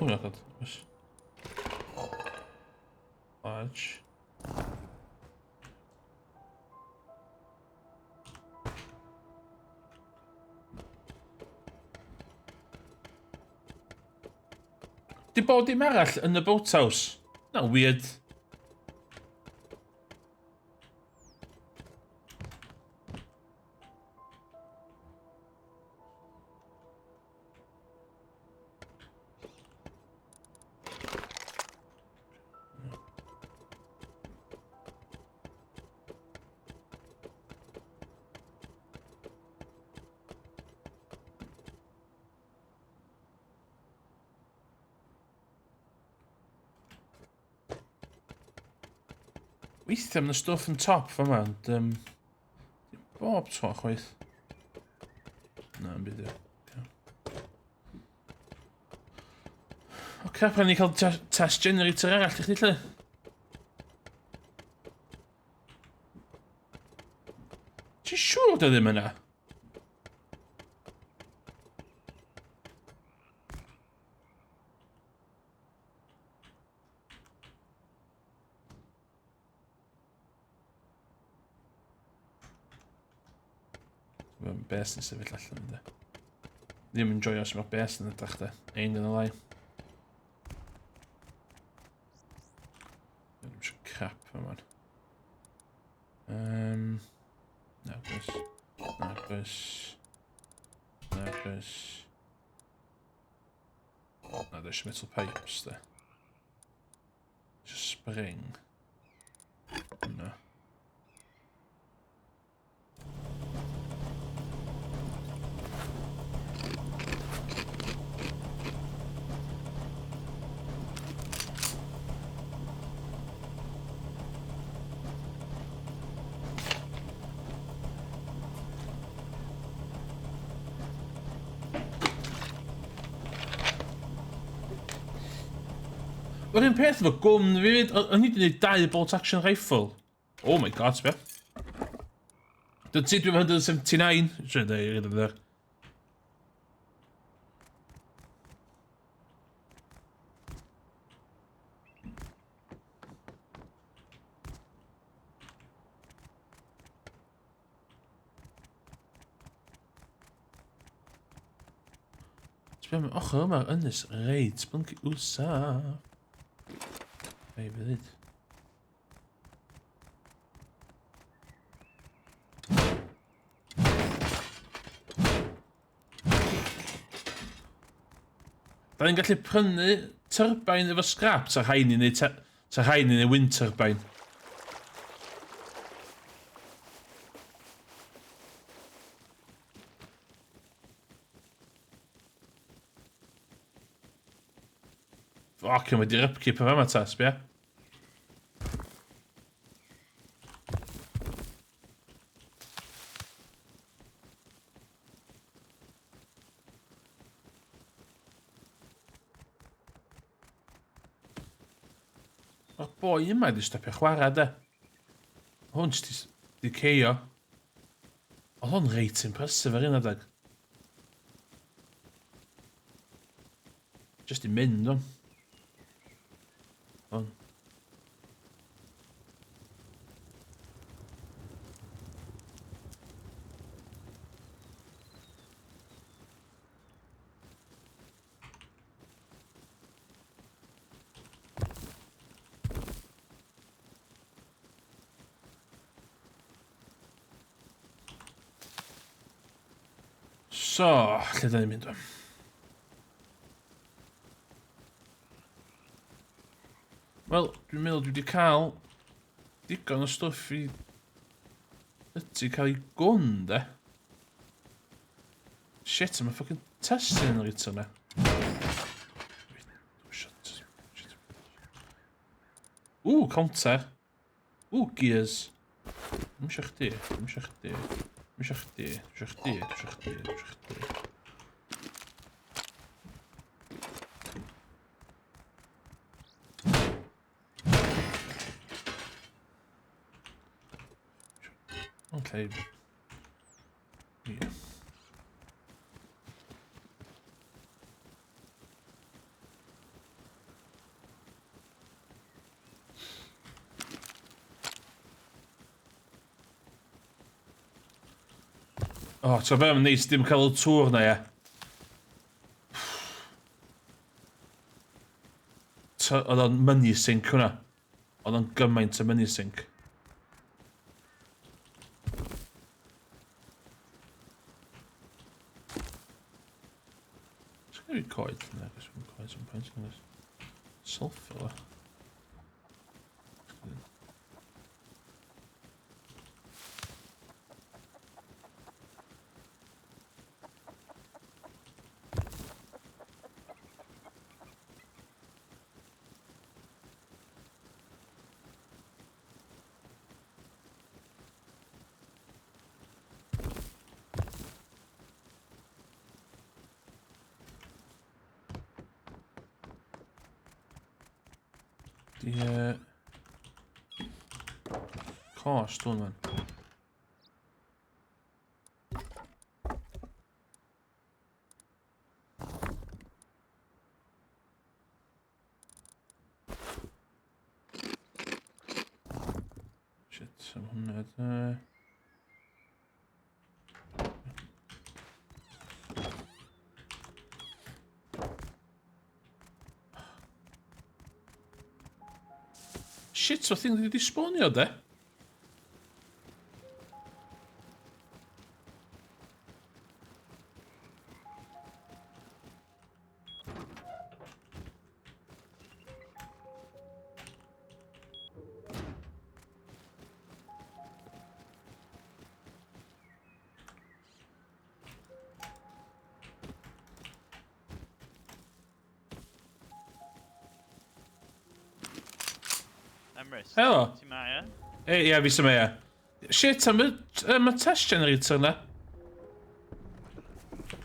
Oh my god. Large. Di bod dim arall yn y boathouse? Na, weird. Weithiau mae'n stwff yn top fama, ond um, bob tro chwaith. Na, yn byd. Oce, okay, pan ni cael test generator arall i chdi lle. Ti'n siŵr dy ddim yna? Mae'n bes yn sefyll allan ynddo. Ddim yn joio sy'n mae'r bes yn edrych de. Ain't gonna lie. Ddim eisiau crap yma. Nagos. Nagos. Nagos. Na, there's metal pipes there. Just spring. No. Yr un peth efo gwn fi fyd, o'n i wedi gwneud dau bolt action rifle. Oh my god, sbio. Dwi'n ti, dwi'n 179. Siwr, dweud, Sbia, mae ochr yma'r ynys reit blinky wsa. Ei, be ddweud? Da ni'n gallu prynu turbine efo scrap, ta rhaid ni neud, ta rhaid ni neud wind turbine. Fuck, mae di'r upkeep yn fama ta, sbia. Mae'r boi yma wedi stopio chwarae, de. Hwn jyst di ceio. Oedd hwn reit impressive ar un adeg. Just i mynd, hwn. Hwn. So, lle da ni'n mynd o'n? Wel, dwi'n meddwl dwi wedi cael digon o stwff i yty cael ei gwn, de. Shit, mae fucking test generator na. Shit. Shit. Ooh, counter. Ooh, gears. Dwi'n eisiau chdi, dwi'n eisiau chdi, dwi'n eisiau chdi, dwi'n eisiau chdi, dwi'n eisiau chdi, dwi'n eisiau chdi. Okay. Yeah. O, oh, ti'n be, mae'n neis dim cael y tŵr na, ie. Oedd o'n money sink hwnna. Oedd o'n gymaint o money sink. Sgen i fi coed? Na, gos fi'n coed some point, nag oes. Sulfur, o. Di... Uh, cost hwn fan. Shit, am hwnna da. Shit, so thing wedi sponio de? Emrys. Helo. Ti'n ma, ie? Ei, ie, fi sy'n ie. Shit, am y, am y test generator na.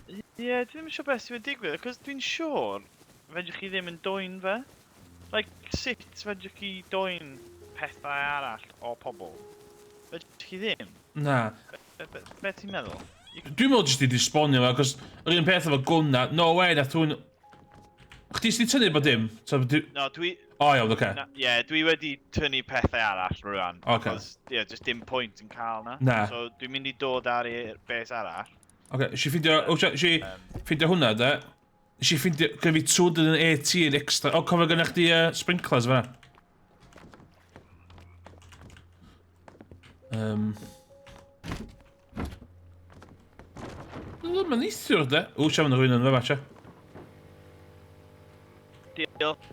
Ie, yeah, dwi ddim yn siŵr beth sy'n wedi digwydd, achos dwi'n siŵr fedrwch chi ddim yn dwyn fe. Like, sut fedrwch chi dwyn pethau arall o pobl? Fedrwch chi ddim? Na. Be, be, be ti'n meddwl? Dwi'n meddwl jyst i disbonio fo, achos yr un peth efo gwn na, no way, nath rhywun... Chdi sydd wedi tynnu bod dim? So, dwi... No, dwi... O, iawn, oce. Ie, yeah, dwi wedi tynnu pethau arall rwan. Oce. Achos, ie, yeah, just dim pwynt yn cael na. Na. So, dwi'n mynd i dod ar i'r bes arall. Oce, okay, si ffindio... O, si ffeindio hwnna, de? Nes i ffeindio, gyda fi 218 extra. O, cofio gyda chdi sprinklers fan'na. Ddim yn neithiwr, de. O, siarad yn rhywun yn fama, sia. Diolch.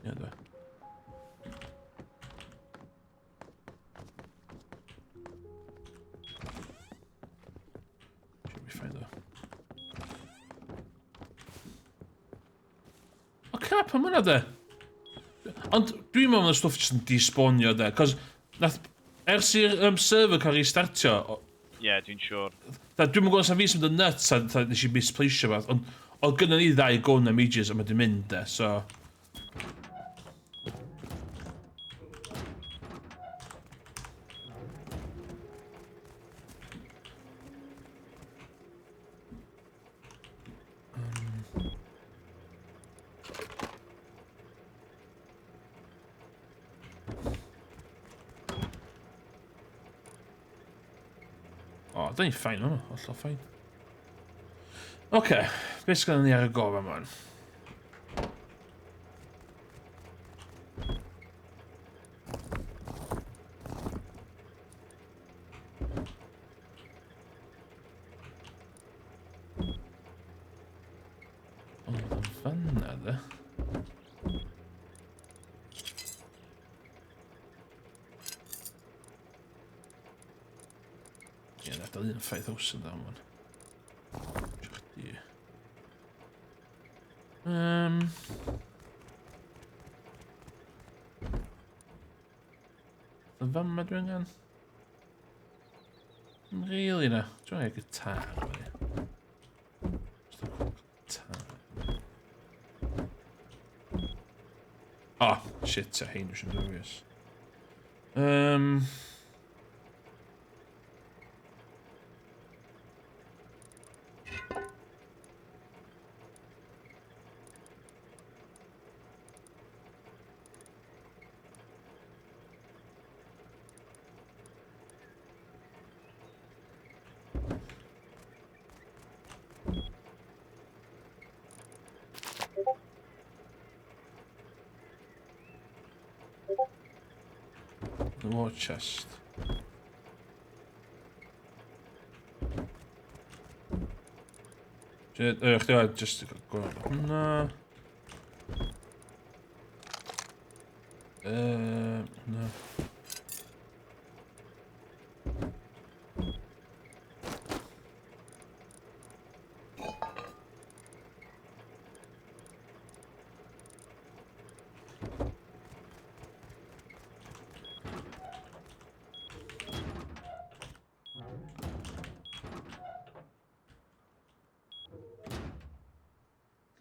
Ie, dwi. Should be fine though. O crap, am hwnna de? Ond dwi'n meddwl bod y stwff jyst yn despawnio de, cos nath, ers i'r server cael ei restartio, Ie, yeah, dwi'n siŵr. Da, dwi'm yn gwybod os na fi sy'n mynd yn nuts a nes i misplaceio fath, ond oedd gynnon ni ddau gwn am ages a mae di mynd de, so... O, da ni'n fine yma, hollol fine. Oce, okay, beth sgynnon ni ar y gof yma? Ond yn fanna, de. Ie, na, dal un 5,000 da, man. Chdi. Yn fama dwi angen? Ddim really na. Dwi'n angen gitar. Just a quick guitar. Oh, shit, a hein dwi'n dweud. The war chest. Chdi oed, just go hwnna. Na.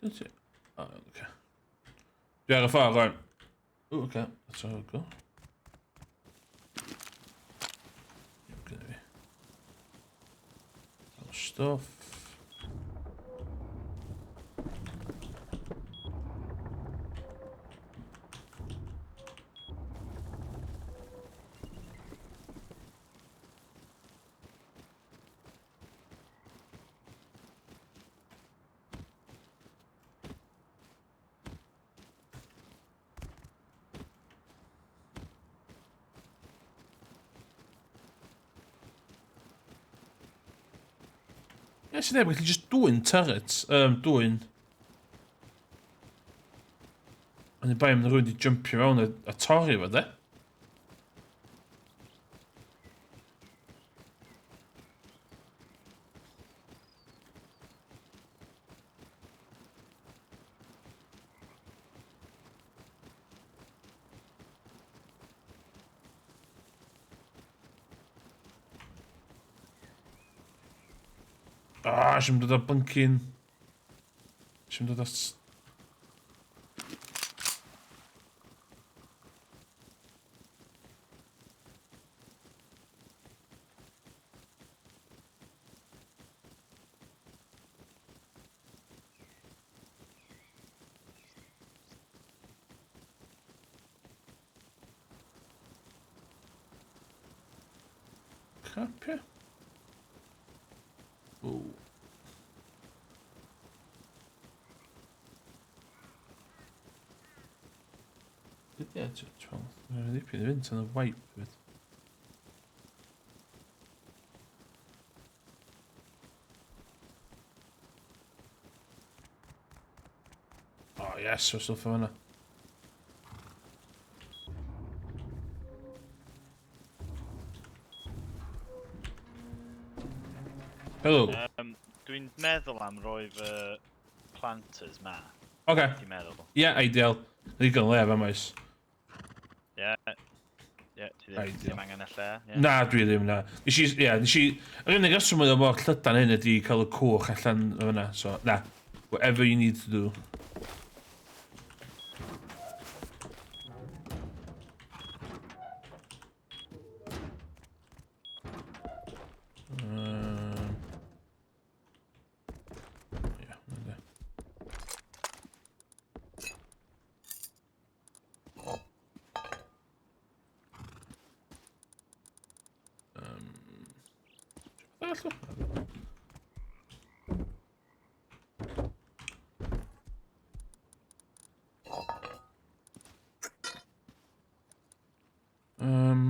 That's it. Oh, okay. Dwi ar y ffordd, right. Ooh, okay. That's all go. Gynna fi. Stuff. Ie, sy'n neb gallu just dwyn turrets. Dwyn. Ond i bai am rhywun di jumpio fewn a torri fo, de. Ah, eisiau dod ar blinking. Eisiau dod ar... Crap, ie. Ww. Ie, 12. Mae'n ddipyn i fynd tan y wipe fyd. Oh yes, o'r stwff o fanna. Hello. Dwi'n meddwl am roi fy planters ma. Okay. Ti'n meddwl? Yeah, ideal. Ddigon le fa maes. Ie. Ie, ti ddim, Ideal. ddim angen y lle. Ie. Na, dwi ddim, na. Nes i, ie, nes i... Yr unig reswm oedd o mor llydan hyn ydi cael y cwch allan o fyna, so, na. Whatever you need to do. Ie, hwnna de. Arall o? Um.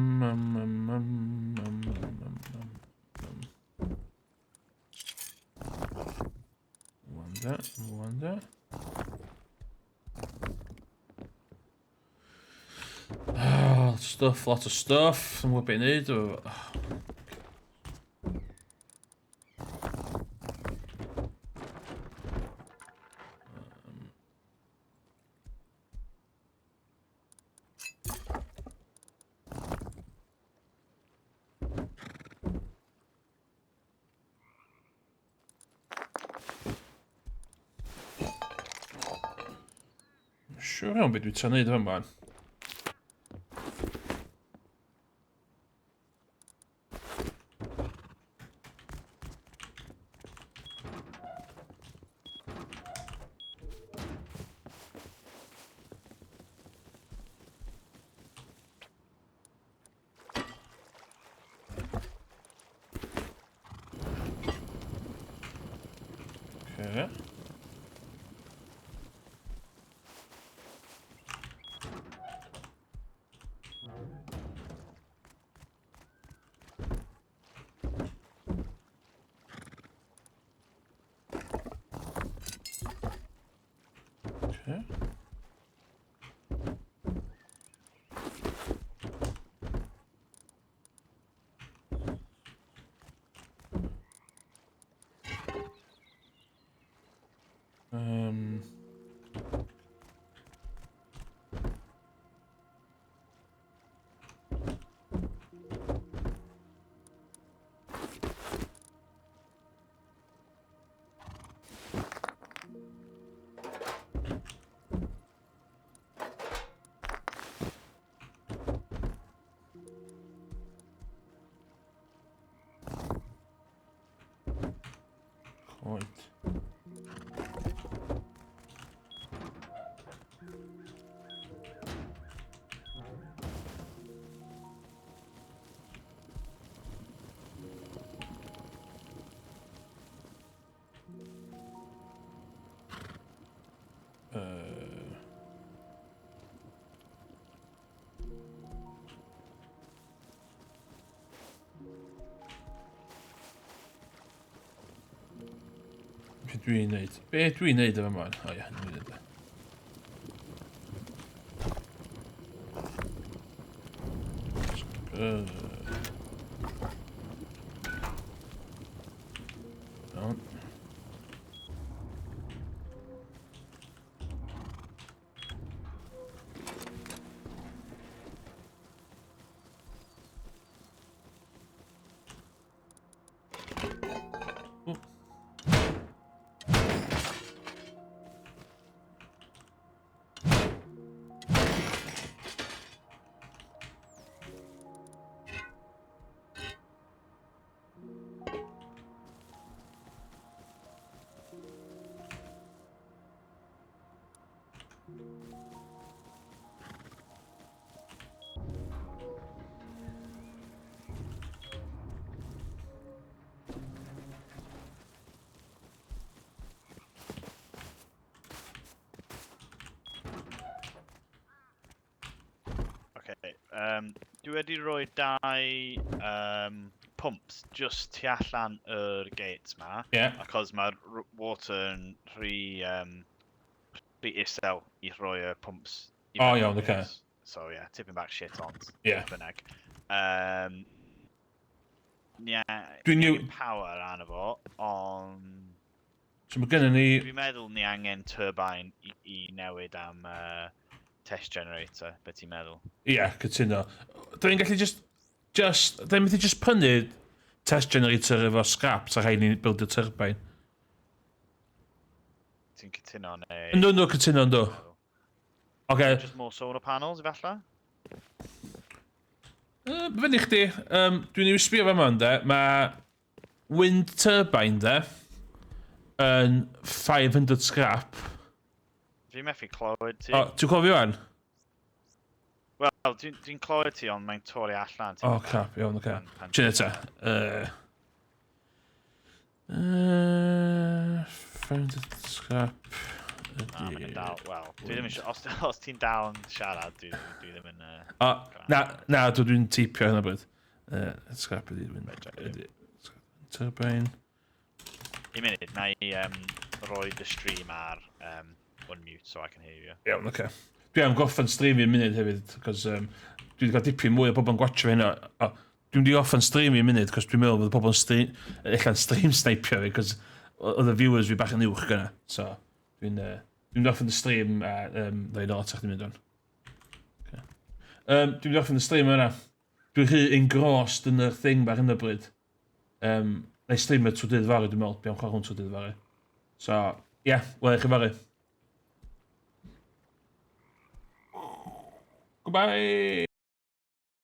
One there, one there. Oh, stuff, lot of stuff. I'm gwybod beth i wneud. Oh. Siwr iawn beth dwi'n trio neud efo yma. Okay. Okay. Coed. Be dwi'n neud? Be dwi'n neud efo yma? O ie, dwi'n neud e. Iawn. Ww. Dwi wedi rhoi dau pumps just tu allan yr gates ma. Achos mae'r water yn rhy isel i rhoi y pumps i O, mewn i'r iawn, ocê. gates. So yeah, tipyn bach shit, ond bynnag. Yeah, Dwi'n ni angen power arno fo, ond So mae gennym ni dwi'n meddwl ni angen turbine i newid am test generator, beth ti'n meddwl? Ie, yeah, cytuno. Da ni'n gallu just. Da ni'n mynd i just prynu test generator efo scrap, sa rhaid ni bildio turbine. Ti'n cytuno neu? Yndw, yndw, cytuno, yndw. Oce. Just more solar panels, efallai? Fyny chdi, dwi'n i'w sbio fa yma, ynde, mae wind turbine, de, yn 500 scrap. Fi'n methu clywed ti. O, ti'n cofio wan? Wel, dwi clywed ti, ond mae'n torri allan. O, oh, crap, iawn, oce. Okay. Ti'n ta. 500 scrap. Na, mae'n dal, wel, dwi ddim eisiau, os ti'n dal yn siarad, dwi ddim yn. O, na, na, dwi'n teipio hynna bryd. Scrap ydi, wind, ydi, turbine. Un munud, na i roi the stream ar unmute so I can hear you. Iawn, oce. Okay. Dwi am gorffen stream i'n munud hefyd, cos dwi wedi cael dipyn mwy o bobl yn gwatcho fi hynna. O, dwi'n wedi gorffen stream i'n munud, cos dwi'n meddwl bod pobl yn stream, ella'n stream snipio fi, cos oedd y viewers fi bach yn uwch gyna. So, dwi'n gorffen y stream a ddweud nôl atach chdi'n mynd o'n. Okay. Dwi'n gorffen y stream yna. Dwi'n rhy engrossed yn y thing bach yn y bryd. Na i streamio trwy dydd fory, dwi'n meddwl. Dwi'n chwarae hwn trwy dydd fory. So, ie, yeah, wela i chi fory. Goodbye!